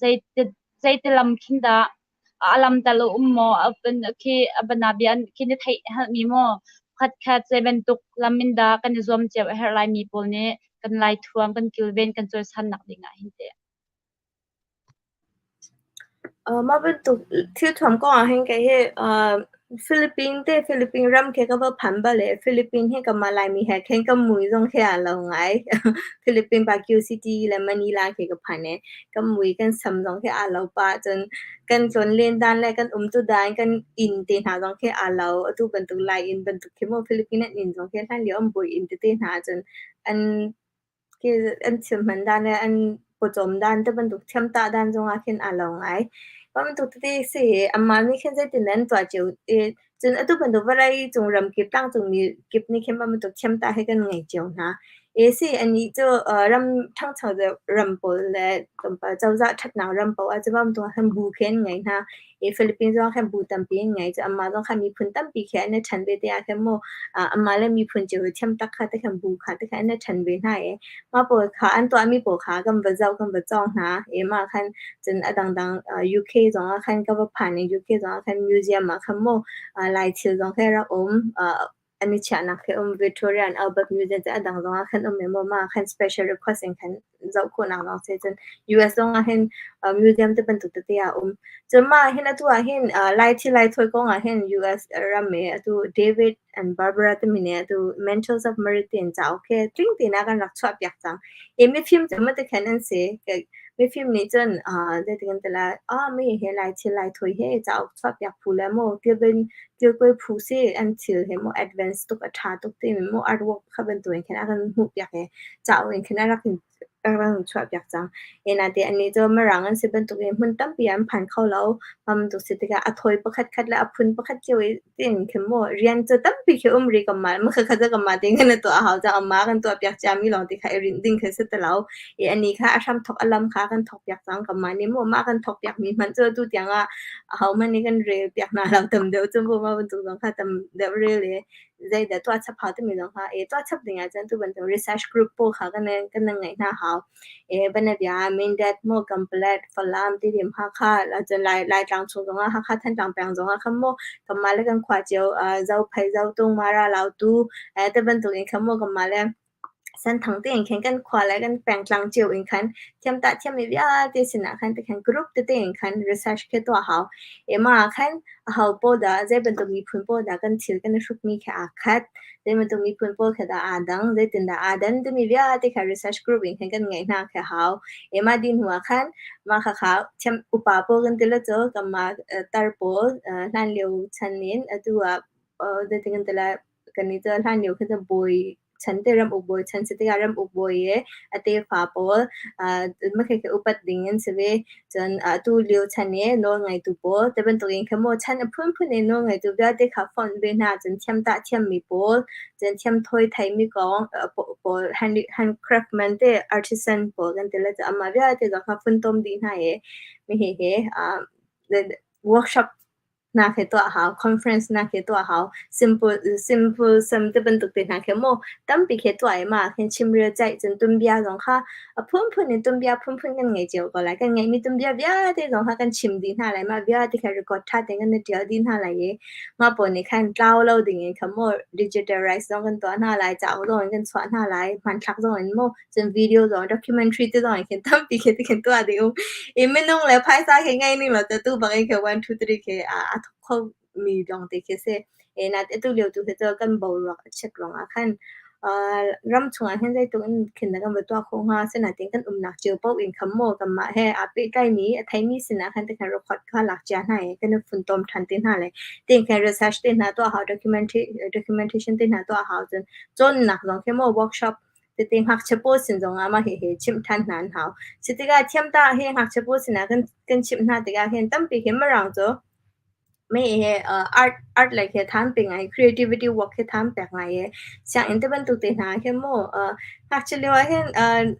zeiti lam khin dah a lam tal a um maw? Khi a banabia khi na theih halmi maw? Khatkhat zei bantuk lam in dah kan i zuam cio a herh Laimi pawl nih kan Lai thuam kan kilven kan cawisannak ding ah hin teh? Mah bantuk thilthuam kong ah hin kei hi Philippine te Philippine ram khi ka va phan bal i Philippine hi kanmah Laimi he khin kan mui zong khi aa lo ngai. Philippine Baguio City le Manila khi ka phan i kan mui kan sam zong khi aa lo pah. Cun kan tlawnlen dan le kan umtu dan kan inn te hna zong khi aa lo. Atu bantuk Lai inn bantuk khi maw Philippine an inn zong khi hlanlio an bawi inn tete hna cun an An thil hman dan le an pawcawm dan te bantuk thiamtah dan zongah khin aa lo ngai. Mah bantuk tete si i anmah nih khin zeitin an tuah cio i cun atu bantuk vawlei cung ramkip tlangcungmi kip nih khin mah bantuk thiamtah hi kan ngei cio hna. I si anih cu ram ṭhangcho deuh ram pawl le tlawmpal cozah ṭhatnak ram paoh ah cun mah bantuk ah khin bu khi an ngei hna. I Philippines zong khin bu tampi an ngei. Cun anmah zong kha miphun tampi khi an i ṭhen ve te ah khin mu anmah le miphun cio thiam tak kha te khan bu kha te khan an i ṭhen ve hna i mah pawl kha an tuahmi pawl kha kan va zoh kan va cawng hna i mah khan cun a dangdang UK zong ah khan ka va phan i UK zong ah khan museum ah khan mu Lai thil zong khi rak um. An i chiahnak khi um Victoria and Albert Museum cu a dang zong ah khan um emaw mah khan special request in khan zoh khawhnak lawng si. Cun US zong ah hin museum te bantuk tete ah um. Cun mah hin atu ah hin Lai thil Lai thawi kong ah hin US ram i atu David and Barbara timi nih atu Mantles of Merit in cauk khi tling tein a kan rak chuah piak cang. I mifim cu mate khan an si. Mifim nih cun zeitin kan ti lai, ah mi he Lai thil Lai thawi he cauk chuah piak phu le maw kilven kilkawi phu si an thil he maw advance tuk a ṭha tuk timi maw artwork kha bantukin khan a kan hmuh piak i cauk in khan a rak in a rak in chuah piak cang. Ena te annih cu Mirang an si bantukin hmun tampi ah an phan kho lo. Mah bantuk si tikah a thawi pakhat khat le a phun pakhat cio i tiin khin maw rian cu tampi khi um rih kanmah mah khakha cu kanmah tein kan i tuah a hau cang. Amah kan tuah piak ciami lawng ti kha i rinh ding khi si ti lo. I anih kha a hramthawk a lam kha kan thawk piak cang. Kanmah nih maw mah kan thawk piakmi hmanh cu atu tiang ah ahohmanh nih kan rel piak hna lo tam deuh cu mah bantuk zong kha tam deuh rel i zeidah tuah chap hau timi zong kha e tuah chap ding ahcun tu bantuk research group pawl kha kan kan ngeih hna hau. E banabia Mindat maw Kanpalet Falam Tidim Hakha cun Lai Laitlang chung zongah Hakha Thantlang peng zongah khan maw kanmah le kan khua cio Zophei Zotung Mara Lautu te bantuk in khan maw kanmah le Senthang tein khin kan khua le kan pengtlang cio in khan thiamtah thiammi vialte sinah khan tikhan group tete in khan research khi tuah hau. I mah ah khan aho pawl dah zei bantuk miphun pawl dah kan thil kan i hrukmi khi aa khat, zei bantuk miphun pawl khi dah aa dang, zeitindah aa dan timi vialte kha research group in khan kan ngeih hna khi a hau. I mah dih hnu ah khan mah khakha thiam upa pawl kan ti le cu kanmah tar pawl hlanlio chan in atu ah zeitin kan ti lai Kan i cu hlan lio khin cun bawi chan te ramuk bawi chan si tikah ramuk bawi i a tefa pawl makhekhe upat ding an si ve. Cun atu lio chan i nawlngeitu pawl te bantukin khin maw chan a phunphun in nawlngeitu vialte kha fonh ve hna cun thiamtah thiammi pawl, cun thiamthawi theimi kong pawl handcraftman te artisan pawl kan ti le cu amah vialte zong kha funtom dih hna i mi hihi workshop hna khi tuah hau, conference hna khi tuah hau, simple simple sam te bantuk te hna khi maw tampi khi tuah i mah khin chimrel ceih cun tumbia zong kha a phunphun in tumbia phunphun kan ngei cio ko lai. Kan ngeihmi tumbia vialte zong kha kan chim dih hna lai. Mah vialte kha record ṭha tein kan i ṭial dih hna lai i mah pawl nih khan tlau lo ding in kha maw digitalize zong kan tuah hna lai, cauk zong in kan chuah hna lai, hmanthlak zong in maw cun video zong documentary te zong khin tampi khi ti khin tuah ding um i minung le phaisa khi ngei ning lo tu bang in khi 1 2 3 khi a thok kho mi lawng te khi si e na atu lio tu khi cu kan boruak a chiat ruang ah khan ram chung ah hin zeitluk in khin kan va tuah khawh hnga sinain kan umnak cio paoh in kham maw kanmah he aa pehtlaimi a theimi sinah khan te khan record kha lak cia hna i kan i funtom ṭhan te hna le tin khan research te hna tuah hau documentary documentation te hna tuah hau cun cawnnak zong khi maw workshop Tete ngakchia pawl sin zongah mah hihi chimh ṭhan hna an hau. Si tikah thiamtah hi ngakchia pawl sinah kan chimh hna tikah hin tampi khi Mirang cu mei he art art lei khi than pe ngai creativity work khi than pek ngai i sianginn te bantuk te hna hin mu ngakchia lio ah hin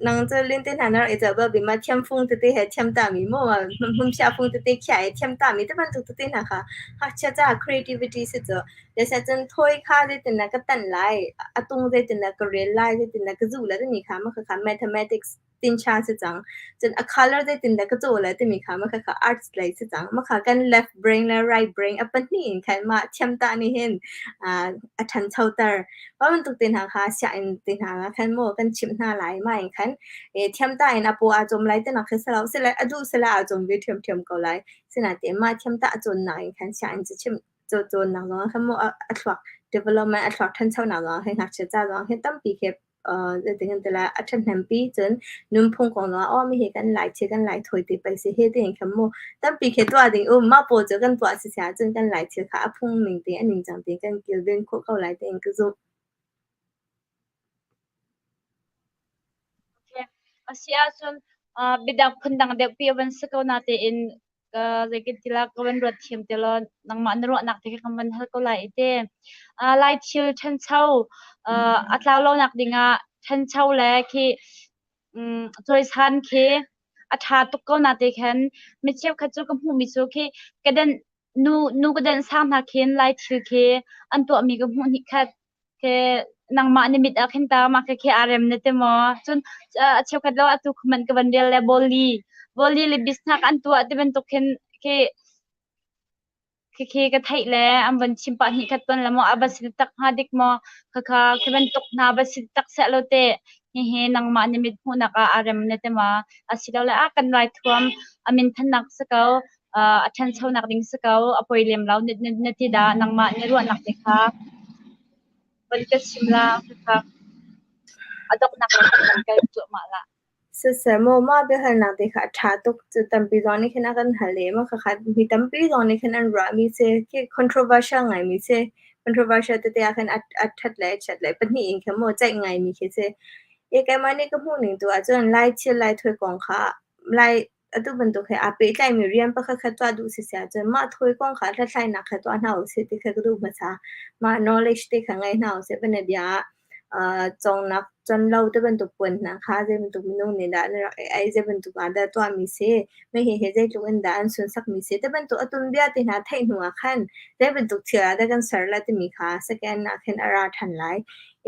nang cu lin te hna na rak i zoh bal bi ma thiamfung tete he thiamtah mi mu hmunphiah fung tete khiah i thiamtah mi te bantuk tete hna kha ngakchia caah creativity si cu Zeicahcun thawi kha zeitindah ka tanh lai, a tung zeitindah ka rel lai, zeitindah ka zuh lai timi kha mah khakha mathematics tincha si cang. Cun a color zeitindah ka cawh lai timi kha mah khakha arts lei si cang. Mah kha kan left brain le right brain a pahnih in khan mah thiamtah nih hin a ṭhanchoter. Mah bantuk te hna kha sianginn te hna ah khan maw kan chimh hna lai. Mah in khan thiamtah in a paw aa cawm lai tinak khi si lo. Sile a duh sile aa cawm ve ṭhiamṭhiam ko lai. Sinain mah thiamtah a cawnnak in khan sianginn cu chimh cawnnak zong ah khan maw a thluak development a thluak ṭhanchonak zong ah khin ngakchia ca zong ah khin tampi khi zeitin kan ti lai a ṭhahnempi cun nunphung kong zong ah aw mi hi kan lai thil kan lai thawi ti pei si hi tiin khan mu tampi khi tuah ding um mah pawl cu kan tuah si si ahcun kan lai thil kha a phung ning tein a ningcang tein kan kilven khawh ko lai tiin ka zumh. A si ahcun biadang phundang deuh pi a van si ko natein Ka zeitin ka van ruat thiam ti law nangmah na ruahnak te kha kan van hal ko lai i te. Lai thil ṭhancho a tlau lonak dingah ṭhancho le khi cawisan khi a ṭha tuk ko na te khan mi cheukhat cu ka hmuhmi cu khi kedenh nu nu kedenh sang hna khin lai thil khi an tuahmi ka hmuh hnih khat. Khi nangmah na mit ah khin ta mah khi khi aa rem na ti maw? Cun a cheukhat lo atu khuman ka van rel le bawli bawli le bisnak an tuah ti bantuk khin khi Khikhi ka theih le an von chim pah hnih khat ton le maw a va si tak hnga dik maw khakha khi bantuk hna va si tak seh lo te hihi nangmah na mit hmuhnak ah a rem na te ma asilole a kan raithuam a min thannak si ko a ṭhanchonak ding si ko a poi lem lo na ti dah nangmah na ruahnak te kha von ka chim la khakha a donghnak le kan kal cuahmah la. Siseh maw mah biahalnak te kha a ṭha tuk. Cu tampi zong nih khin a kan hal i mah khakha mi tampi zong nih khin an ruahmi si. Khi controversial ngaimi si. Controversial tete ah khin a ṭhat le a chiat le pahnih in khin maw ceih ngaimi khi si. I keimah nih ka hmuh ning tu ahcun Lai thil Lai thawi kong kha Lai atu bantuk he aa pehtlaimi rian pakhat khat tuah duh siseh ahcun mah thawi kong kha hlathlainak kha tuah hna usih ti kha ka duh hmasa. Mah knowledge te kha ngei hna usih. Bianabia ah cawngnak conlo te bantuk puan hna kha zei bantuk minung nih dah an rak i ei, zei bantuk ah dah tuahmi si, mah hihi zeitluk in dah an sunhsakmi si ti bantuk a tuanbia te hna theih hnu ah khan zei bantuk thil ah dah kan ser lai timi kha second ah khin a ra ṭhan lai.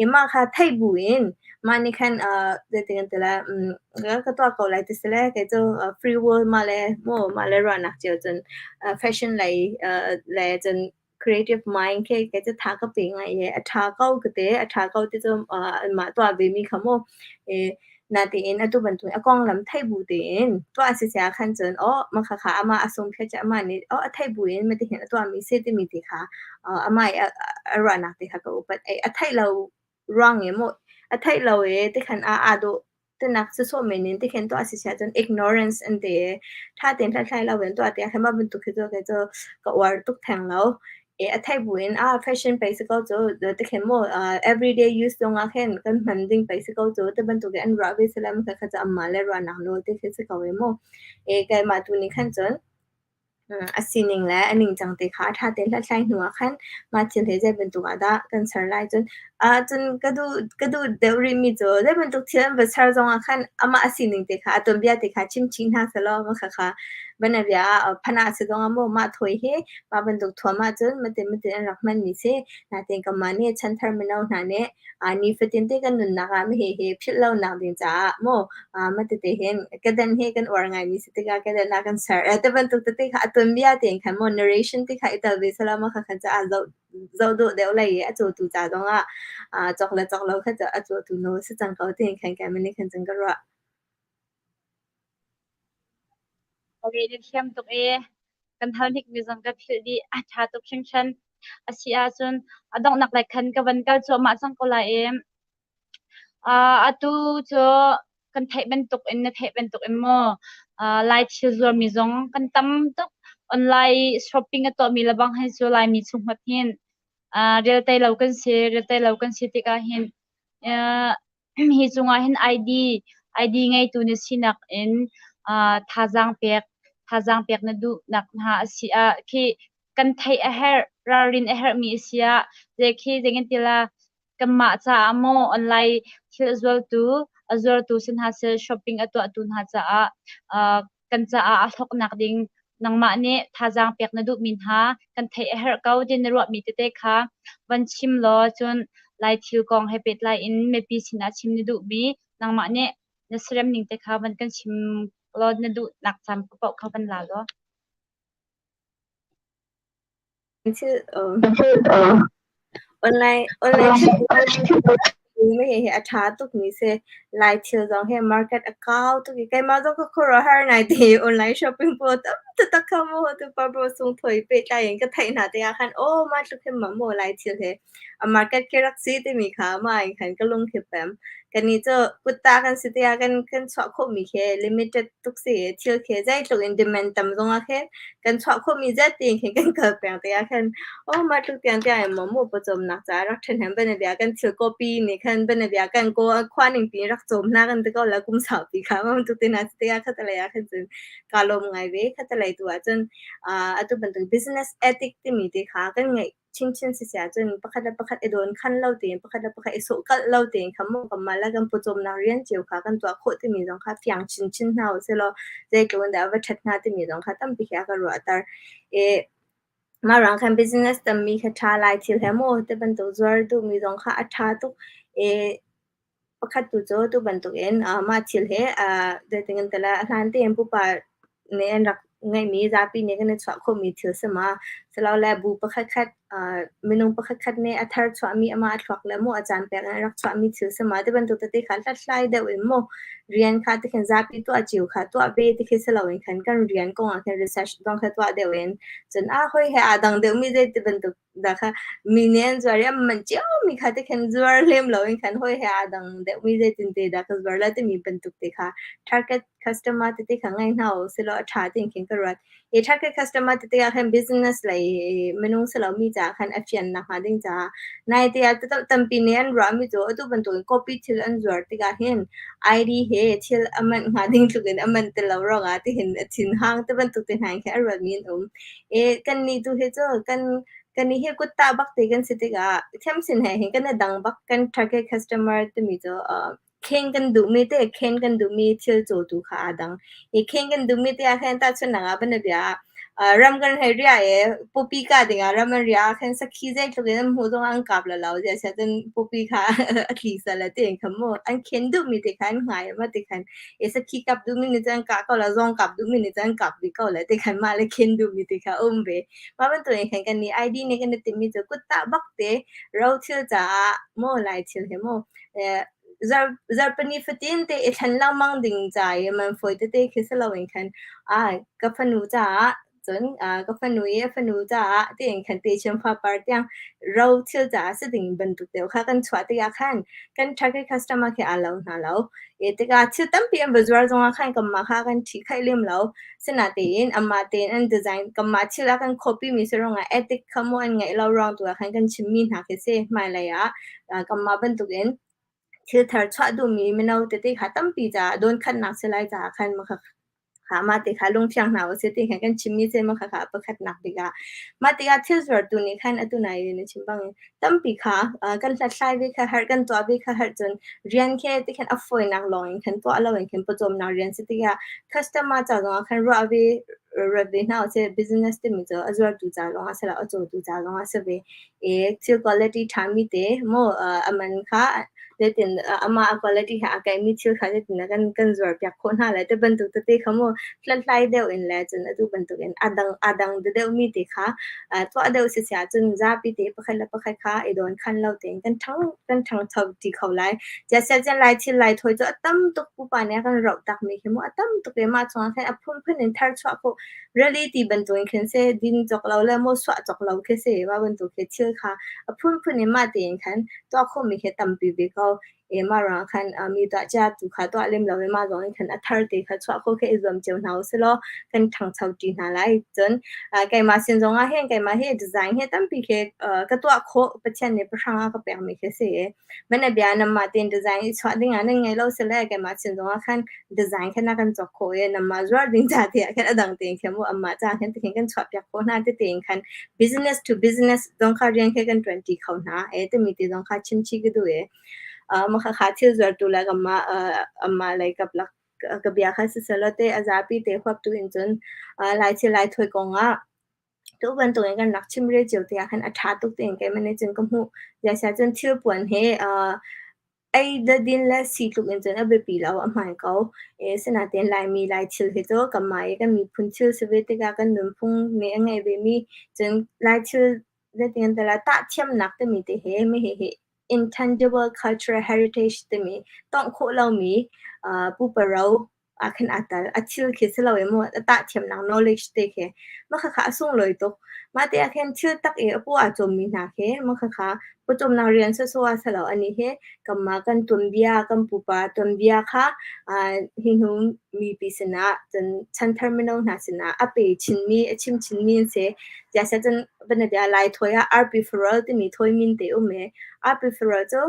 I mah kha theih bu in mah nih khan zeitin kan ti lai, ka tuah ko lai ti si le kei cu free will mah le maw mah le ruahnak cio cun fashion lei le cun creative mind khi kei cu tha ka pe ngai i a ṭha ko ka ti. A ṭha ko ti cu anmah tuah vemi kha mu. I natein atu bantuk a konglam theih bu tein tuah si sia khan cun aw mah khakha amah a sung phiat amah nih aw a theih bu in matihin a tuahmi si timi ti kha amah i a ruahnak ti kha ka upat. A theih lo ruang i maw a theih lo i tikhan ah aa dawh tinak sawsawh men in tikhin tuah si siah cun ignorance an ti i ṭha tein hlathlai lo in tuah tiah mah bantuk hi cu kei cu ka uar tuk theng lo. I a theih buin ah fashion pei si ko cu tikhin maw everyday use zong ah khin kan hman ding pei si ko cu ti bantuk in an ruah ve si le kha cu anmah le ruahnak nawl ti khi si ko i mu. I keimah tu nih khan cun A sining le a ningcang te kha ṭha tein hlathlai hnuah khan mah thil hi zei bantuk ah dah kan ser lai. Cun cun ka duh deuh rihmi cu zei bantuk thil an va ser zongah khan amah a sining te kha a tuanbia te kha chim chih hna sehlaw mah khakha bianabia ah phanah si zongah maw mah thawi hi mah bantuk thuam ahcun matin matin an rak hmanmi si. Natein kanmah nih chanthar mino hna nih nifatin te kan nunnak ah hihi philh lonak ding caah maw mah tete hin kedan hi kan uar ngaimi si tikah kedan ah kan ser. Ti bantuk tete kha a tuanbia tein khan maw narration ti kha i tel ve selaw mah kha khan cu aa zoh zoh dawh deuh lai i a cawtu ca zongah cawk le cawk lo kha cu a cawtu nawl si cang ko tiin khan keimah nih khan cun ka ruah. Okay, na thiam tuk ee. Kan hal hnikmi zong ka philh dih. A ṭha tuk hringhran. A si ahcun a donghnak lei khan ka van kal cuahmah cang ko lai i Atu cu kan theih bantuk in na theih bantuk in maw Lai thil zuarmi zong kan tam tuk. Online shopping a tuahmi lebang hi cu Laimi chung hmanh hin reltei lo kan si. Reltei lo kan si tikah hin hi cungah hin ID ngeitu na sinak in thazaang pek thazaang pek na duhnak hna a si ah khi kan theih a herh, ralrin a herhmi a si ah zei khi zeitin Kanmah caah maw online thil a zualtu, a zuartu si hna seh, shopping a tuahtu hna caah kan caah a hlawknak ding nangmah nih thazaang pek na duhmi hna kan theih a herh ko ti na ruahmi tete kha van chim law cun Lai thil kong he pehtlai in mipi sinah chim na duhmi nangmah nih na siarem ning te kha van kan chim law na duhnak caan paoh kha van la law. Online online hi a ṭha tukmi si. Lai thil zong hi market a kau tuk i keimah zong ka khuaruahhar ngai ti online shopping pawl tam taktak kha maw tu pa sung thawi pehtlai in ka theih hna tikah khan aw mah tluk hin ma maw Lai thil hi a market khi rak si timi kha mah in khan ka lung khi pem. Kannih cu kutta kan si tikah kan kan chuah khawhmi khi limited tuk si i thil khi zeitluk in demand tam zongah khin kan chuah khawhmi zat tein khin kan kal peng tikah khan oh mah tluk tiang tiang in maw mu pawcawmnak caah rak ṭhahnem banabia kan thil copy nih khan banabia kan kaw khua ning piin rak cawm hna kan ti ko la kum saupi kha mah bantuk te hna si tikah khatalei ah khan cun kaa lawm ngai ve. Khatalei tu ah cun atu bantuk business ethic timi te kha kan ngeih chinchin siseh ahcun pakhat le pakhat i dawn khan lo tein pakhat le pakhat i sawhkalh lo tein kha maw kanmah le kan pawcawmnak rian cio kha kan tuah khawh timi zong kha fiang chinchin hna usilaw zeitluk in dah a va ṭhat hnga timi zong kha tampi khi a ka ruahter. I mah ruang khan business tammi kha ṭha lai thil he maw ti bantuk zuar duhmi zong kha a ṭha tuk i Pakhat tu cu tu bantukin mah thil hi zeitin kan ti lai, a hlan tein pupa nih an rak ngeihmi zapi nih kan i chuah khawhmi thil si ma silole bu pakhat khat minung pakhat khat nih a thar chuahmi amah a thluak le maw a caan pek in a rak chuahmi thil si ma ti bantuk tete kha hlathlai deuh in maw rian kha tikhin zapi tuah cio kha tuah ve ti khi si loin khan kan rian kong ah khan research zong kha tuah deuh in cun a hoi he aa dang deuhmi zei ti bantuk dah kha mi nih an zuar i an manh ciomi kha tikhin zuar lem loin khan hoi he aa dang deuhmi zeitin te dah ka zuar lai timi bantuk te kha target customer tete kha ngei hna u silaw a ṭha tiin khin ka ruat. Hi target customer tete ah khan business lei minung si lomi caah khan a fian nakhnga ding caah naite ah tampi nih an ruahmi cu atu bantukin copy thil an zuar tikah hin ID he thil a manh hnga ding tluk in a manh ti lo ruangah tihin a thinhang ti bantuk te hna in khin a ruatmi an um. E kannih tu hi cu kan kannih hi kuttah bak te kan si tikah thiamsin he hin kan i dang bak kan target customer timi cu Khen kan duhmi te khen kan duhmi thil cawtu kha aa dang. Hi khen kan duhmi te ah khin tahchunhnak ah bianabia ah ram kan hei riah i pawpi kah dingah ram an riah ah khin sakhi zeitluk in an hmuh zongah an kap la lo ziah siah cun pawpi kha a tli sal a ti kha mu. An khen duhmi te kha an hngai ma ti khan i sakhi kap duhmi nih cun an kah ko la, zawng kap duhmi nih cun an kap dih ko la ti khan mah le khen duhmi te kha a um ve. Mah bantuk in khan kannih ID nih kan i timhmi cu kuttah bak te ro thil caah maw Lai thil he maw Zarhpini fatin te i thlen lengmang ding ca i man fawi tete khi si loin khan ka fanu caah cun ka fanu i a fanu caah tiin khan techin fapar tiang ro thil caah si ding bantuk deuh kha kan chuah tikah khan kan target customer khi aa lo hna lo. I tikah thil tampi an va zuar zongah khan kanmah kha kan ṭhihkhaih lem lo. Sinain amah tein an design kanmah thil a kan copy mi si ruangah ethic kha maw an ngeih lo ruang tu ah khan kan chimmi hna khi si. Hmailei ah kanmah bantukin thil thar chuah duhmi mino tete kha tampi caah dawnkhannak si lai caah khan mah te kha lungthiang hna usih ti khan kan chimmi cu mah khakha pakhatnak bik ah. Mah tikah thil zuartu nih khan atu nai na chim bangin tampi kha kan hlathlai ve kha herh, kan tuah ve kha herh cun rian khi tikhin a fawinak lawng in khan tuah loin khan pawcawmnak rian si tikah customer ca zongah khan ruah ve ruat ve hna usih. Business timi cu a zuartu ca zongah si lo, a cawtu ca zongah si ve. I thil quality ṭhami te maw a man kha zeitin amah a quality he aa kaihmi thil kha zeitin dah kan kan zuarpiak khawh hna lai ti bantuk tete kha mu hlathlai deuh in le cun atu bantuk in a dang a dang deuhmi te kha tuah deuh si si ahcun zapi te pakhat le pakhat kha i dawn khan lo tein kan ṭhang kan ṭhangcho ṭi kho lai. Siaseh lai thil lai thawi cu a tam tuk pupa nih a kan roh takmi khi mu a tam tuk i mah chungah khin a phunphun in thar chuah khawh Really ti bantuk in khin seh din cawk lo le maw suah cawk lo khi si mah bantuk khi thil kha a phunphun in mah tein khan tuah khawhmi khi tampi ve ko. I mah ruangah khan mi tuah cia tu kha tuah lem lo i mah zong in khan a thar te kha chuah khawh khi i zuam cio hna usih law kan ṭhangcho ṭi hna lai. Cun keimah sin zongah hin keimah hi design hi tampi khi ka tuah khawh Pathian nih pahrang a ka pekmi khi si i Bianabia nanmah tein design i chuah ding ah nan ngei lo sile keimah sin zongah khan design khan a kan cawk khawh i nanmah zuar ding ca tiah khan a dang tein khin mu anmah ca khin tikhin kan chuahpiak khawh hna tete in khan business to business zong kha rian khi kan ṭuanṭi kho hna e timi ti zong kha chimchih ka duh i mah khakha thil zuartu le kanmah anmah lei kap lak ka bia kha siselaw te a zapi te huaptu in cun lai thil lai thawi kong ah Tu bantuk in kan rak chimrel cio te ah khan a ṭha tuk tiin keimah nih cun ka hmuh. Ziahsiah cun thilpuan he ei le din le si tluk in cun a biapi lo, a hmaan ko. Asinain Laimi Lai thil hi cu kanmah i kan miphun thil si ve tikah kan nunphung nih a ngeih vemi cun Lai thil zeitin kan ti lai tahthiamnak timi te hi mi hihi intangible cultural heritage timi tongh khawh lomi pupa ro ah khin aa tal. A thil khi si lo i mu a tah thiamnak knowledge te khi mah khakha a sunglawi tuk. Mah te ah khin thil tak i a paw aa cawmmi hna khi mah khakha pawcawmnak rian sawsawh ah si lo anih hi kanmah kan tuanbia kan pupa tuanbia kha hi hnu mipi sinah cun chanthar mino hna sinah a pe chinmi a chim chinmi an si. Tiah cun banabia Lai thawi ah arpi farual timi thawi min te um i arpi farual cu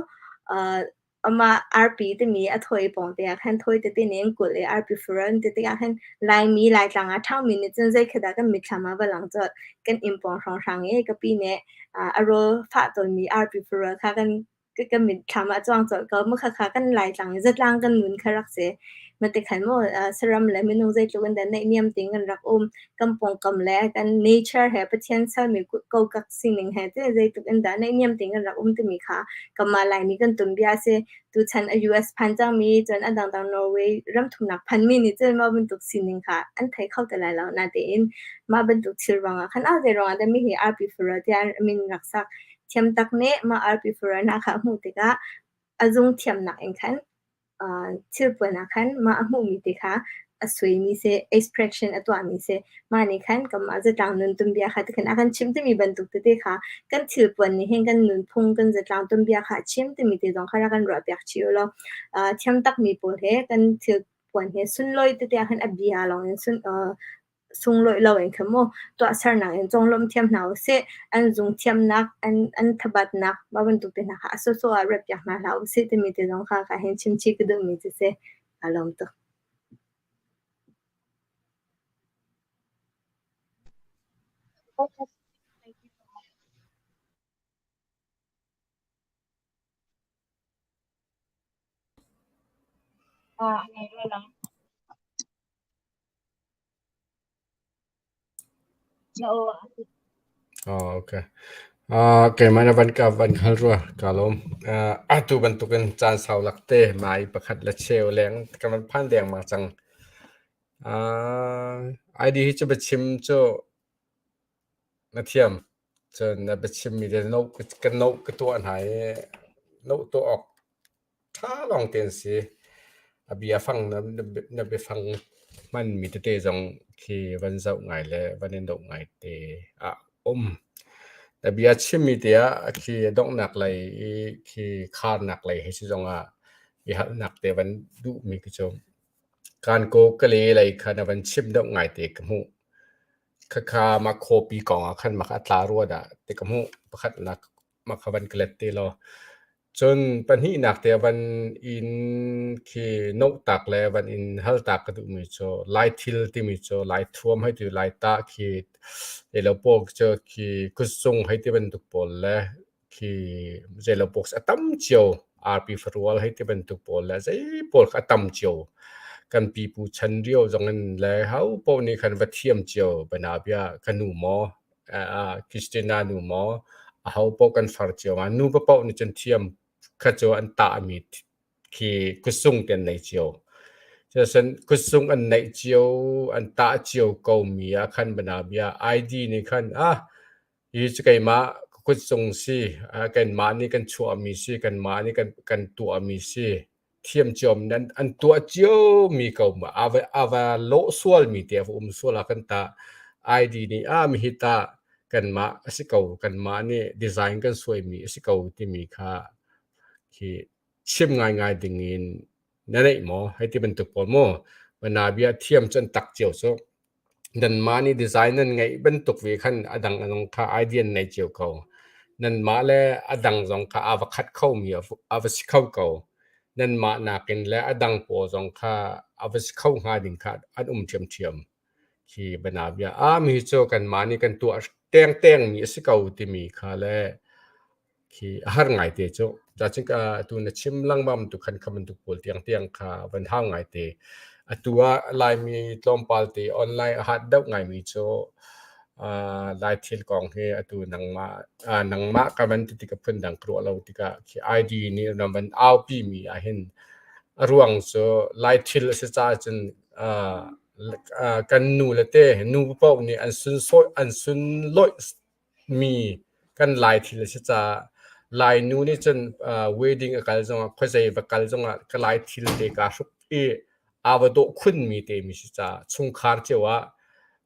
Amah arpi timi a thawi pawng te ah khan thawi tete nih an kulh i arpi fur an ti tikah khan Laimi Laitlang ah ṭhangmi nih cun zei khi dah kan mitthlam ah va lang colh. Kan inn pawng hrawnghrang i ka pi nih a rawl fah tawnmi arpi fur kha kan Ka mitthlam ah cuang colh ko. Mah khakha kan Laitlang i zatlang kan nun kha rak si. Mah tikhan maw saram le minung zeitluk in dah naihniam tein kan rak um. Kan pawngkam le kan nature he Pathian sermi kokek sining he te zeitluk in dah naihniam tein kan rak um timi kha kanmah Laimi kan tuanbia a si. Tuchan a US phan cangmi cun a dangdang Norway ramthumnak phanmi nih cun mah bantuk sining kha an thei kho te lai lo. Natein mah bantuk thil ruangah khan ah zei ruangah dah mihi arpi fura tiah min rak sak. Thiam tak nih mah arpi fura hna kha a hmuh tikah a zung thiamnak in khan thilpuan ah khan mah a hmuhmi te kha a suaimi si, expression a tuahmi si. Mah nih khan kanmah zatlang nun tuanbia kha tikhin a kan chimh timi bantuk tete kha kan thilpuan nih hin kan nunphung, kan zatlang tuanbia kha a chim timi te zong kha rak kan ruahpiak chih u law thiam takmi pawl he kan thilpuan he sunlawi tete ah khan a bia lawng in sun sunglawih lo in khan mu tuahsernak in conglawmh thiam hna usih. An zung thiamnak, an thabatnak mah bantuk te hna kha a sawsawh ah ruat piak hna hlah usih timi te zong kha ka hin chimchih ka duhmi cu si. Aa lawm tuk. Ah, ngei rua lo. Oh, okay. Keimah na van ka van hal rua ka lawm. Atu bantukin caan sau lak te mai pakhat le cheu leng kan van phan dengmang cang. ID hi cu biachim cu na thiam. Cun na biachimmi le no ka no ka tuah hna i no tuah awk Ṭha lawngte an si. A biafang na biafang hmanmi tete zong khi van zoh ngai le van in doh ngai te ah um. Na bia chimmi te ah khi donghnak lei i khi kharnak lei hei si zongah biahalnak te van duhmi khi cu kankaw kale lei kha na van chim deuh ngai te ka hmuh. Khakha mah khawpi kong ah khan mah kha a tla rua dah ti ka hmuh. Pakhatnak mah kha van ka let te law. Cun pahnihnak te van in khi nohtak le van in haltak ka duhmi cu Laithil timi cu Laithuam hei ti Laitah khi zeilo pawl cu khi kutzung hei ti bantuk pawl le khi zeilo pawl a tam cio arpi farual hei ti bantuk pawl le zei pawl kha a tam cio. Kan pipu chan lio zong in le ho paoh nih khan va thiam cio banabia ka nu maw Christina nu maw ahopaoh kan far cio ah nu paoh nih cun thiam kha cu an tahmi khi kutzung te an nei cio. Cucun kutzung an neih cio, an tah cio komi ah khan banabia ID nih khan ah hi cu keimah kutzung si, kanmah nih kan chuahmi si, kanmah nih kan tuahmi si, thiam cio an tuah ciomi ko a va lawh sualmi te a va um sual ah kan tah ID nih ah mihi tah kanmah a si ko kanmah nih design kan suaimi a si ko timi kha khi chim ngaingai ding in na neih maw hei ti bantuk pawl maw bia thiam cu an tak cio cu Nanmah nih design nan ngeih bantuk ve khan a dang a zong kha idea nan nei cio ko. Nanmah le a dang zong kha aa va khat khomi a va si kho ko. Nanmah nakin le a dang pawl zong kha a va si kho hnga ding kha an um ṭhiamṭhiam. Khi banabia ah mi cu kanmah nih kan tuah tengtengmi a si ko timi kha le khi a har ngaite cu. Cacun ka atu na chim lengmang tu khan kha bantuk pawl tiangtiang kha van hau ngaite. Atu ah Laimi tlawmpal te online a hat deuh ngaimi cu uh, Lai thil kong hi atu nangmah uh, nangmah ka van ti tik a phundang ka ruah lo tikah khi ID nih na van aupi mi ahhin a ruang cu Lai thil a si caah cun uh, uh, kan nu le te nu paoh nih an sunsawi an sunlawih mi kan Lai thil a si caah Lainu nih cun uh, wedding a kal zongah khuazei va kal zongah ka Lai thil te kaa hruk i aa va dawh khunmi te mi si caah chungkhar cio ah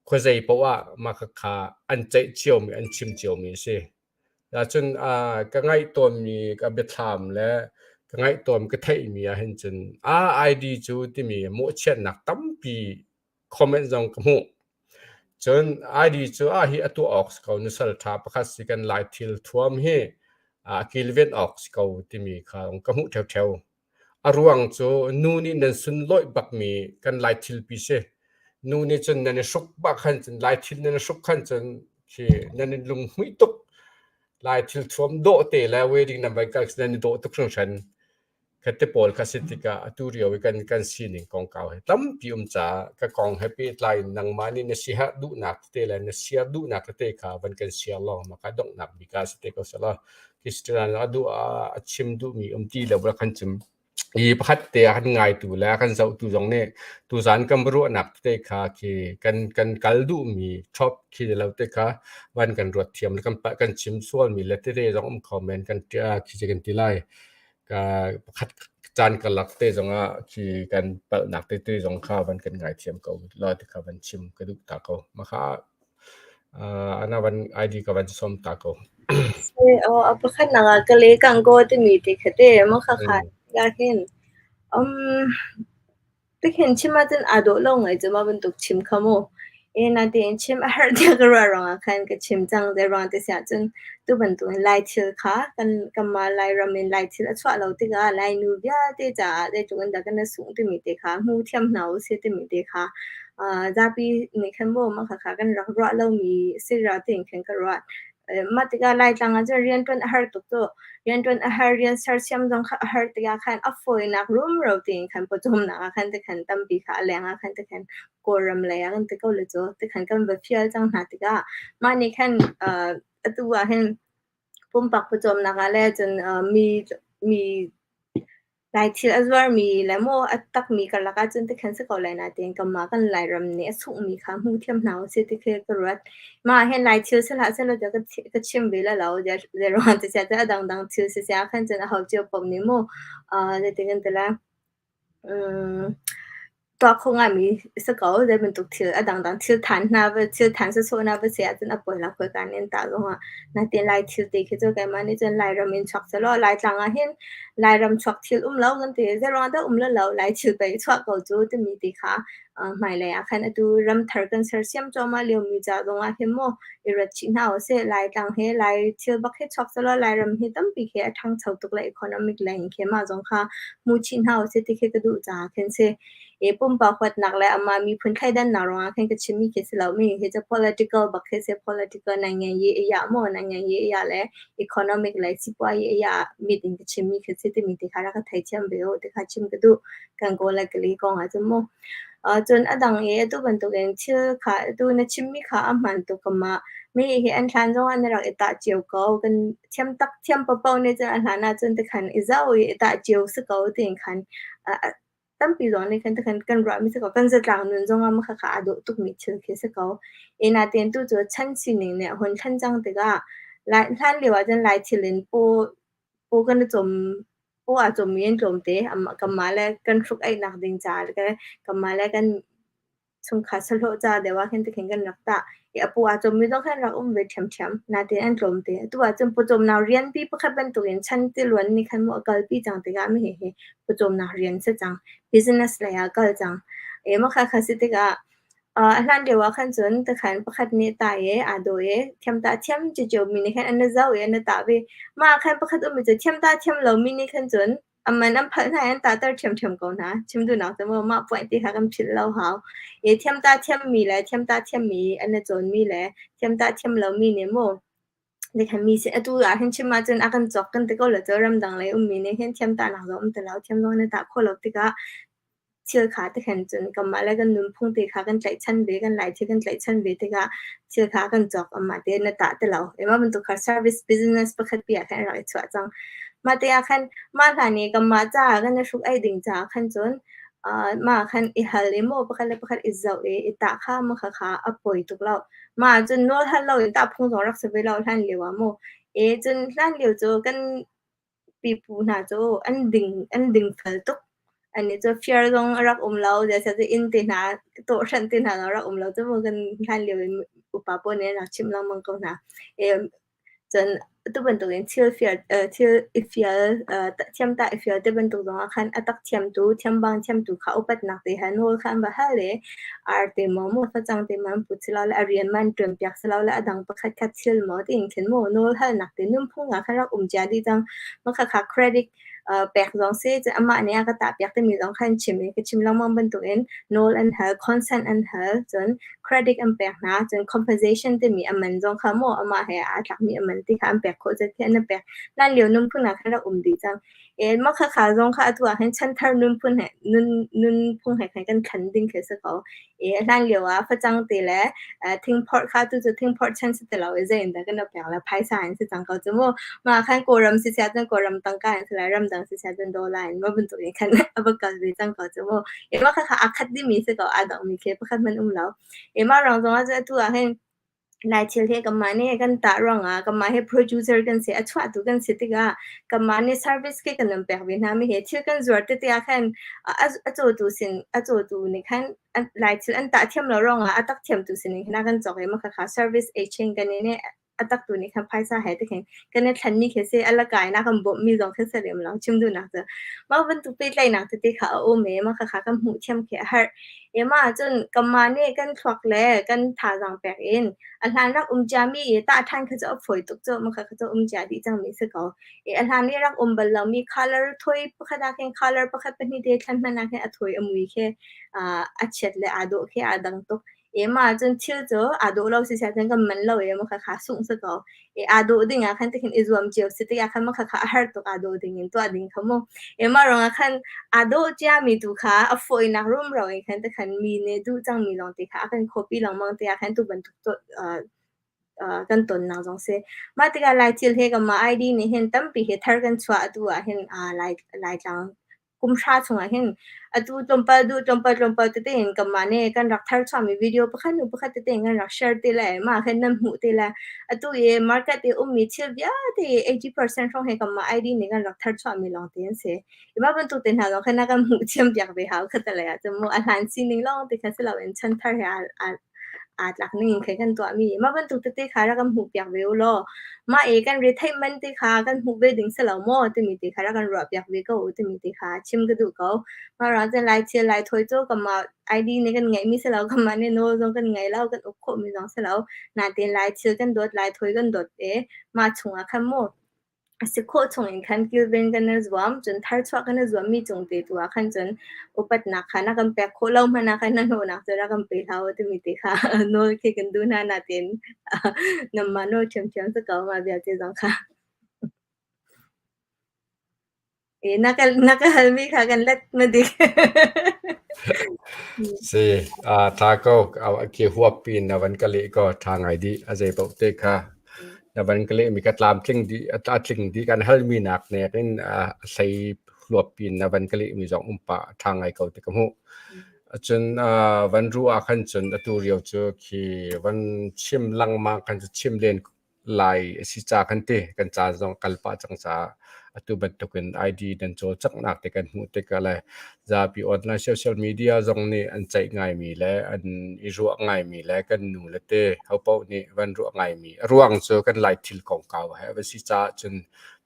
khuazei paoh ah mah khakha an ceih ciomi an chim ciomi a si. Cun uh, ka ngaih tawnmi ka biathlam le ka ngaih tawn ka theihmi ah hin cun ah ID cu timi mawhchiatnak tampi comment zong ka hmuh. Cun ID cu ah hi a tuah awk si ko nusal ṭha pakhat si kan Lai thil thuam hi a kilven awk si ko timi kha ka hmuh ṭheoṭheo. A ruang cu nu nih nan sunlawih bakmi kan Lai thilpi si. Nu nih cun nan i hruk bak khan cun Lai thil nan i hruk khan cun khi nan i lunghmuih tuk. Lai thil thuam dawh te le wedding nan van kal nan i dawh tuk hringhran. Kha te pawl kha si tikah atu rio i kan kan sining kongkau he tampi um caah ka kong he pehtlai in nangmah nih na siherh duhnak tete le na siar duhnak tete kha van kan siar lawng ma kha donghnak bik ah si te ko selaw Christian a duh a chim duhmi um ti lo la khan chim Hi pakhat te a kan ngaitu le a kan zohtu zong nih tuzaan kan ruahnak tete kha khi kan kan kal duhmi top khi lo te kha van kan ruat thiam le kan kan chim sualmi le tete zong um kho men kan khi kan ti lai. Ka pakhat caan karlak te zongah khi kan palhnak tete zong kha van kan ngaithiam ko la ti kha van chim ka duh ta ko. Mah ana van ID ka van som ta ko. A pakhatnak ah ka le kang kaw timi ti kha te maw khakha hin tikhin chim ahcun aa dawh lo ngai cu mah bantuk chim kha mu. E natein chim a herh tiah ka ruah ruangah khan ka chim cang. Zei ruang ti si ahcun tu bantukin Lai thil kha kan kanmah Lairam in Lai thil a chuah lo tikah Lainu vialte caah zeitluk in dah kan i sungh timi te kha hmu thiam hna usih timi te kha zapi nih khan maw mah khakha kan rak ruah lomi si rua tiin khan ka ruah. Mah tikah Laitlang ah cun rianṭuan a har tuk cu. Rianṭuan a har, rian sersiam zong kha a har tikah khan a fawinak rumro tiin khan pawcawmnak ah khan tikhan tampi kha a leng ah khan tikhan Kawlram lei ah kan ti ko le cu tikhan kan va fial cang hna tikah mah nih khan atu ah hin pumpak pawcawmnak ah le cun mi mi Laithil a zuarmi le maw a takmi karlak ahcun tikhan si ko lai nain kanmah kan Lairam nih a sunghmi kha hmu thiam hna usih ti khi ka ruat. Mah ahhin Laithil si hlah sehlaw tiah ka chim ve lai lo. Zeiruang ti siah a dangdang thil siseh ahkhan cun aho cio paoh nih maw zeitin kan ti lai Tuah kho ngaimi si ko. Zei bantuk thil a dangdang thil than hna va thil than sawsawh hna va si ahcun a pawi lo khoika nih an tah zongah. Natin Lai thil te khi cu keimah nih cun Lairam in chuak sehlaw Laitlang ah hin Lairam chuak thil um lo kan ti. Zeiruang dah um lo lo Lai thil pei chuah ko cu timi ti kha hmailei ah khan atu ramthar kan sersiam cuahmah liomi ca zongah hin maw i ruat chih hna usih. Laitlang hi Lai thil bak hi chuak sehlaw Lairam hi tampi khi a ṭhangcho tuk le economic lei in khi mah zong kha hmu chih hna usih ti khi ka duh caah khin si. I pumpak huatnak le amah miphun thleidannak ruangah khin ka chimmi khi si lo mi hi cu political bak khi si political nainganyi iya maw nainganyi iya le economic le sipuayi iya mit in ka chimmi khi si timi ti kha rak ka theithiam ve u ti kha chim ka duh. Kan kawl le kali kong ah cun mu. Cun a dang i atu bantukin thil kha atu na chimmi kha a hmaan tuk kamah mi hi an hlan zongah na rak i tah cio ko. Kan thiam tak thiam paohpaoh nih cun a hlan ahcun tikhan i zoh i i tah cio si ko tiin khan tampi zong nih khan tikhan kan ruahmi si ko. Kan zatlang nun zongah mah khakha aa dawh tukmi thil khi si ko. Natein tu cu chan sining nih a hun thlen cang tikah lai hlan lio ah cun Lai thil in paw paw kan i cawm Paw aa cawmmi an tlawmte. Kanmah le kan hruk-aihnak ding caah le kanmah le kan chungkhar sahlawh ca deuh ah khin tikhin kan rak tah. I a paw aa cawmmi zong khan rak um ve ṭhiamṭhiam. Nain an tlawmte. Atu ahcun pawcawmnak rianpi pakhat bantukin chan tiluan nih khan maw a kalpi cang tikah mi hihi pawcawmnak rian si cang. Business lei ah kal cang. I mah kha kha si tikah A hlan lio ah khan cun takhan pakhat nih a tah i aa daw i thiamtah thiam ciocio mi nih khan an i zoh i an i tah ve. Mah ah khan pakhat ummi cu thiamtah thiam lomi nih khan cun a man an phalh hna i an tahter ṭhiamṭhiam ko hna. Chim duhnak cu maw mah point ti kha kan philh lo hau. I thiamtah thiammi le thiamtah thiammi an i cawnmi le thiamtah thiam lomi nih maw mi sin atu ah hin chim ahcun a kan cawk kan ti ko lo cu ramdang lei ummi nih hin thiamtahnak zong um ti lo thiam zong an i tah khawh lo tikah thil kha tikhan cun kanmah le kan nunphung te kha kan tlaihchan ve kan lai thil kan tlaihchan ve tikah thil kha kan cawk amah te na tah ti lo mah bantuk kha service business pakhat pi ah khan rak i chuah cang mah te ah khan mah hlan i kanmah caah kan i hruk ei ding caah khan cun mah khan i hal i maw pakhat le pakhat i zoh i i tah kha mah kha kha a poi tuk lo mah cun nawl hal lo in tah phung zong rak si ve lo hlan lio ah mu e cun hlan lio cu kan pipu hna cu an ding an dingfel tuk. Annih cu fir zong a rak um lo, zeicahtiah inn te hna tawhranh te hna zong a rak um lo. Cu kan hlan lio in upa pawl nih an rak chimh lengmang ko hna. Cun atu bantukin thil fial thil i fial thiamtah i fial te bantuk zongah khan a tak thiamtu, thiambang thiamtu kha upatnak te he nawl kha an va hal i arte maw maw facang te maw an put si lo le a rian ma an ṭuan piak si lo le a dang pakhat khat thil maw tiin khin maw nawl halnak te nunphung ah khan rak um cia dih cang. Mah khakha credit Pek zong si, cun amah nih a ka tahpiak timi zong kha an chim i ka chim lengmang bantukin nawl an hal, consent an hal, cun credit an pek hna, cun compensation timi a man zong kha maw amah he aa tlakmi a man ti kha an pek khawh zat khi an i pek. Hlan lio nunphung ah khan rak um dih cang. Mah khakha zong kha atu ah hin chanthar nunphun he nunphung he khan kan thlen ding khi a si ko. Hlan lio ah facang te le thingphorh kha tu cu thingphorh chan si ti lo i zei in dah kan i pek le phaisa in si cang ko cu mu. Mah khan Kawlram si siah cun Kawlram tangka in si lai, ramdang si siah cun dollar in mah bantuk in khan a va kal ve cang ko cu mu. Mah khakha aa khat dihmi si ko, aa dangmi khi pakhat hmanh um lo. Mah ruang zong ah cun atu ah hin Lai thil hi kanmah nih kan tah ruangah kanmah hi producer kan si, a chuahtu kan si tikah kanmah nih service khi kan in pek ve hna mi hi thil kan zuar tete ah khan a cawtu sin a cawtu nih khan Lai thil an tah thiam lo ruangah a tak thiamtu sinin khan a kan cawk i mah khakha service exchange kan in i a taktu nih khan phaisa he ti khin kan i thlenmi khi si a laka in a kan bawmhmi zong khi si lem lo chim duhnak cu mah bantuk pehtlaihnak tete kha a um i mah khakha kan hmuh thiam khi a herh. Mah ahcun kanmah nih kan thluak le kan thazaang pek in a hlan rak um ciami i tah ṭhan kha cu a fawi tuk cu mah kha cu um cia dih cangmi si ko. A hlan i rak um bal lomi colour thawi pakhat ah khin colour pakhat pahnih te thlen hmanh ah khin a thawi a mui khi a chiat le aa dawh khi aa dang tuk. Mah ahcun thil cu aa dawh lo siseh cun kan man lo i mah khakha sungh si ko. Aa dawh ding ah khan tikhin i zuam cio si tikah khan mah khakha a har tuk aa dawh ding in tuah ding kha mu. Mah ruangah khan aa dawh ciami tu kha a fawinak rumro in khan tikhan mi nih duh cangmi lawng te kha a kan copy lengmang tikah khan tu bantuk kan tonnak zong si. Mah tikah Laithil hi kanmah ID nih hin tampi hi thar kan chuah atu ah hin Laitlang kum hra chungah hin atu tlawmpal duh tlawmpal tlawmpal tete in kanmah nih kan rak thar chuahmi video pakhat hnu pakhat tete in kan rak share te le mah khan nan hmuh te le atu i market i ummi thil vialte 80% hrawng hi kanmah ID nih kan rak thar chuahmi lawng te an si. Mah bantuk te hna zong khan na kan hmuh thiam piak ve hau kha te ah cun mu a hlan sining lawng te kha si loin chanthar he aa aa tlak ning in khan kan tuahmi mah bantuk tete kha rak kan hmuh piak ve u law mah i kan retheih man te kha kan hmuh ve ding si lo maw timi te kha rak kan ruah piak ve ko u timi te kha chim ka duh ko. Mah ruang cun Lai thil Lai thawi cu kanmah ID nih kan ngeihmi si lo kanmah nih nawl zong kan ngei lo kan uk khawhmi zong si lo nain Lai thil kan dawt Lai thawi kan dawt i mah chungah khan mu A si khawh chungin khan kilven kan i zuam, cun tharchuah kan i zuammi cung te tu ah khan cun upatnak kha na kan pek khawh lo hmanh ah khan hnahnawhnak cu rak kan pe hlah u timi te kha nawl khi kan duh hna natin nanmah nawl ṭhiamṭhiam si ko mah vialte zong kha. Na ka halmi kha kan let ma dik. Si, ṭha ko. Khi huap piin na van ka leh ko. Ṭha ngai dih. A zei paoh te kha na van ka lehmi ka tlamtling dih, a tling dih. Kan halmi nak nek in a hlei hluap piin na van ka lehmi zong um pah. Ṭha ngai ko ti ka hmuh. Cun van ruah ah khan cun atu rio cu khi van chim lengmang khan cu chim len Lai a si ca kan ti. Kan ca zong kal pah cang caah atu bantukin ID nan cawlcanghnak te kan hmuh tikah le zapi online social media zong nih an ceih ngaimi le an i ruah ngaimi le kan nu le te hopaoh nih van ruah ngaimi a ruang cu kan Lai thil kongkau he a va si caah cun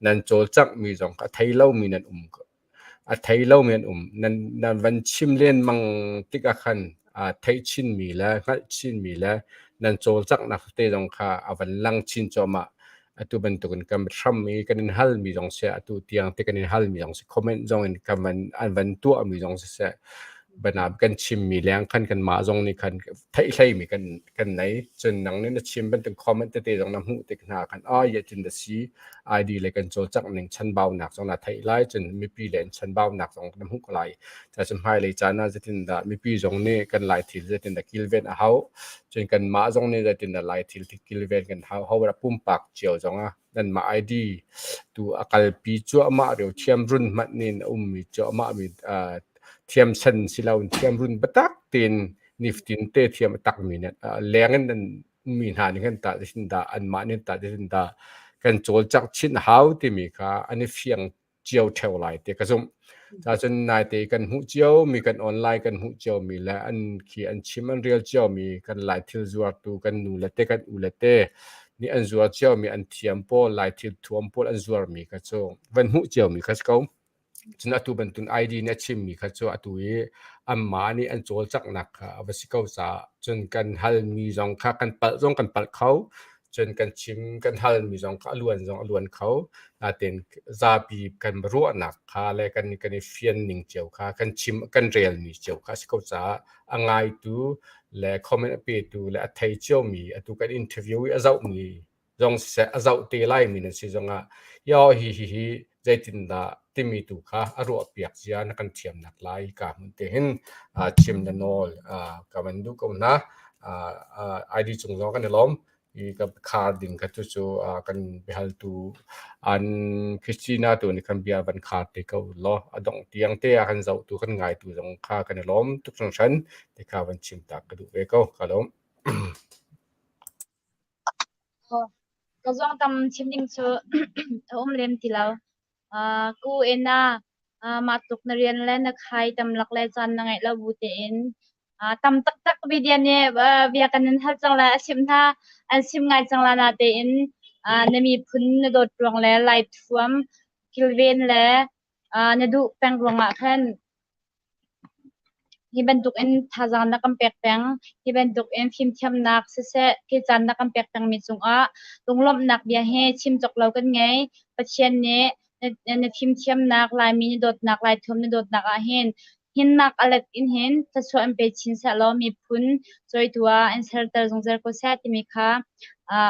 nan cawlcanghmi zong a thei lomi nan um A thei lomi an um. Nan van chim lengmang tikah khan aa theih chinmi le hngalh chinmi le nan cawlcanghnak tete zong kha a van lang chin cuahmah. Atu bantukin kan hram i kan in halmi zong seh, atu tiang ti kan in halmi zong seh, comment zong in kan van, an van tuahmi zong siseh, banah kan chimmi leng khan kanmah zong nih khan theih hleimi kan kan nei. Cun nang nih na chim bantuk comment tete zong na hmuh tik hna khan, ah zeitin dah si, ID le kan cawlcangh ning chanbaunak zong na theih lai cun mipi le an chanbaunak zong na hmuh ko lai. Cun hmailei caan ah zeitindah mipi zong nih kan Lai thil zeitindah kilven a hau cun kanmah zong nih zeitindah Lai thil kilven kan hau ho dah pumpak cio zong ah nanmah ID tu a kalpi cuahmah reo thiamrun hmanh nin a ummi cuahmah mi thiamsan si loin thiamrun biatak tein nifatin te thiam a takmi leng in nan mi hna nih khan tah zeitindah anmah nih tah zeitindah kan cawlcangh chin hau timi kha an i fiang cio ṭheo lai ti ka zumh. Cun naite kan hmuh cio mi kan online kan hmuh cio mi le an khi an chim an rel cio mi kan Lai thil zuartu kan nu le te kan u le te nih an zuar cio mi an thiam pawl Lai thil thuam pawl an zuar mi kha cu van hmuh cio mi kha si ko. Cun atu bantuk ID nih a chimmi kha cu atu i anmah nih an cawlcanghnak kha a va si ko caah cun kan halmi zong kha kan palh zong kan palh kho. Cun kan chim kan halmi zong kha a luan zong a luan kho. Natein zapi kan ruahnak kha le kan kan i fian ning cio kha kan chim kan relmi cio kha a si ko caah a ngaitu le comment a petu le a thei ciomi atu kan interview i a zohmi zong siseh a zoh te laimi nan si zongah yaw hi hi hi zeitindah timi tu kha a ruahpiak zia na kan thiamnak lai ka hmun te hin chim na nawl ka van duh ko hna. ID cung zong kan i lawm i ka khar ding kha cu kan biahaltu an Christina tu nih khan bia van khar te ko law a dongh tiang te ah kan zohtu kan ngaitu zong kha kan i lawm tuk hringhran ti kha van chim ta ka duh ve ko ka lawm. Ka zong tam chim ding cu a um lem ti lo. Ku ena mah tluk na rian le na khai tam lak le caan na ngeih lo bu tein tam taktak video nih bia kan in hal cang la a chim hna an sim ngai cang la na tein na miphun na dawt ruang le lai thuam kilven le na duh peng ruangah khan Hi bantukin thazaang na kan pek peng. Hi bantukin fimthiamnak siseh, thilcaan na kan pek pengmi cungah lunglawmhnak bia hi chim cawk lo kan ngei. Pathian nih na fimthiamnak, Laimi na dawtnak, Laithuam na dawtnak ahhin hinnak a let in hin thluachuah in pe chin sehlaw miphun cawitu ah in serter zungzal ko seh timi kha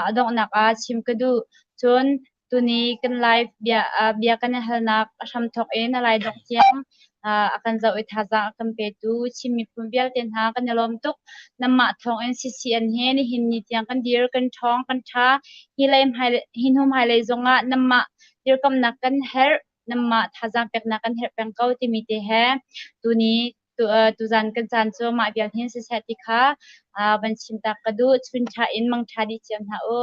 a donghnak ah chim ka duh. Cun Tuni kan live bia, bia kan i halnak a hramthawk in a lai dongh tiang a kan zoh i thazaang a kan petu Chin miphun vialte hna kan i lawm tuk. Nanmah thawng in CCN he nihin ni tiang kan dir, kan ṭhawng, kan ṭha. Hi lei hmai, hi hnu hmailei zongah nanmah dirkamnak kan herh, nanmah thazaang peknak kan herh peng ko timi te he tuni tu, tuzan kan caan cu mah vial hin siseh ti kha van chim tak ka duh. Chun ṭha in mang ṭha dih cio hna u.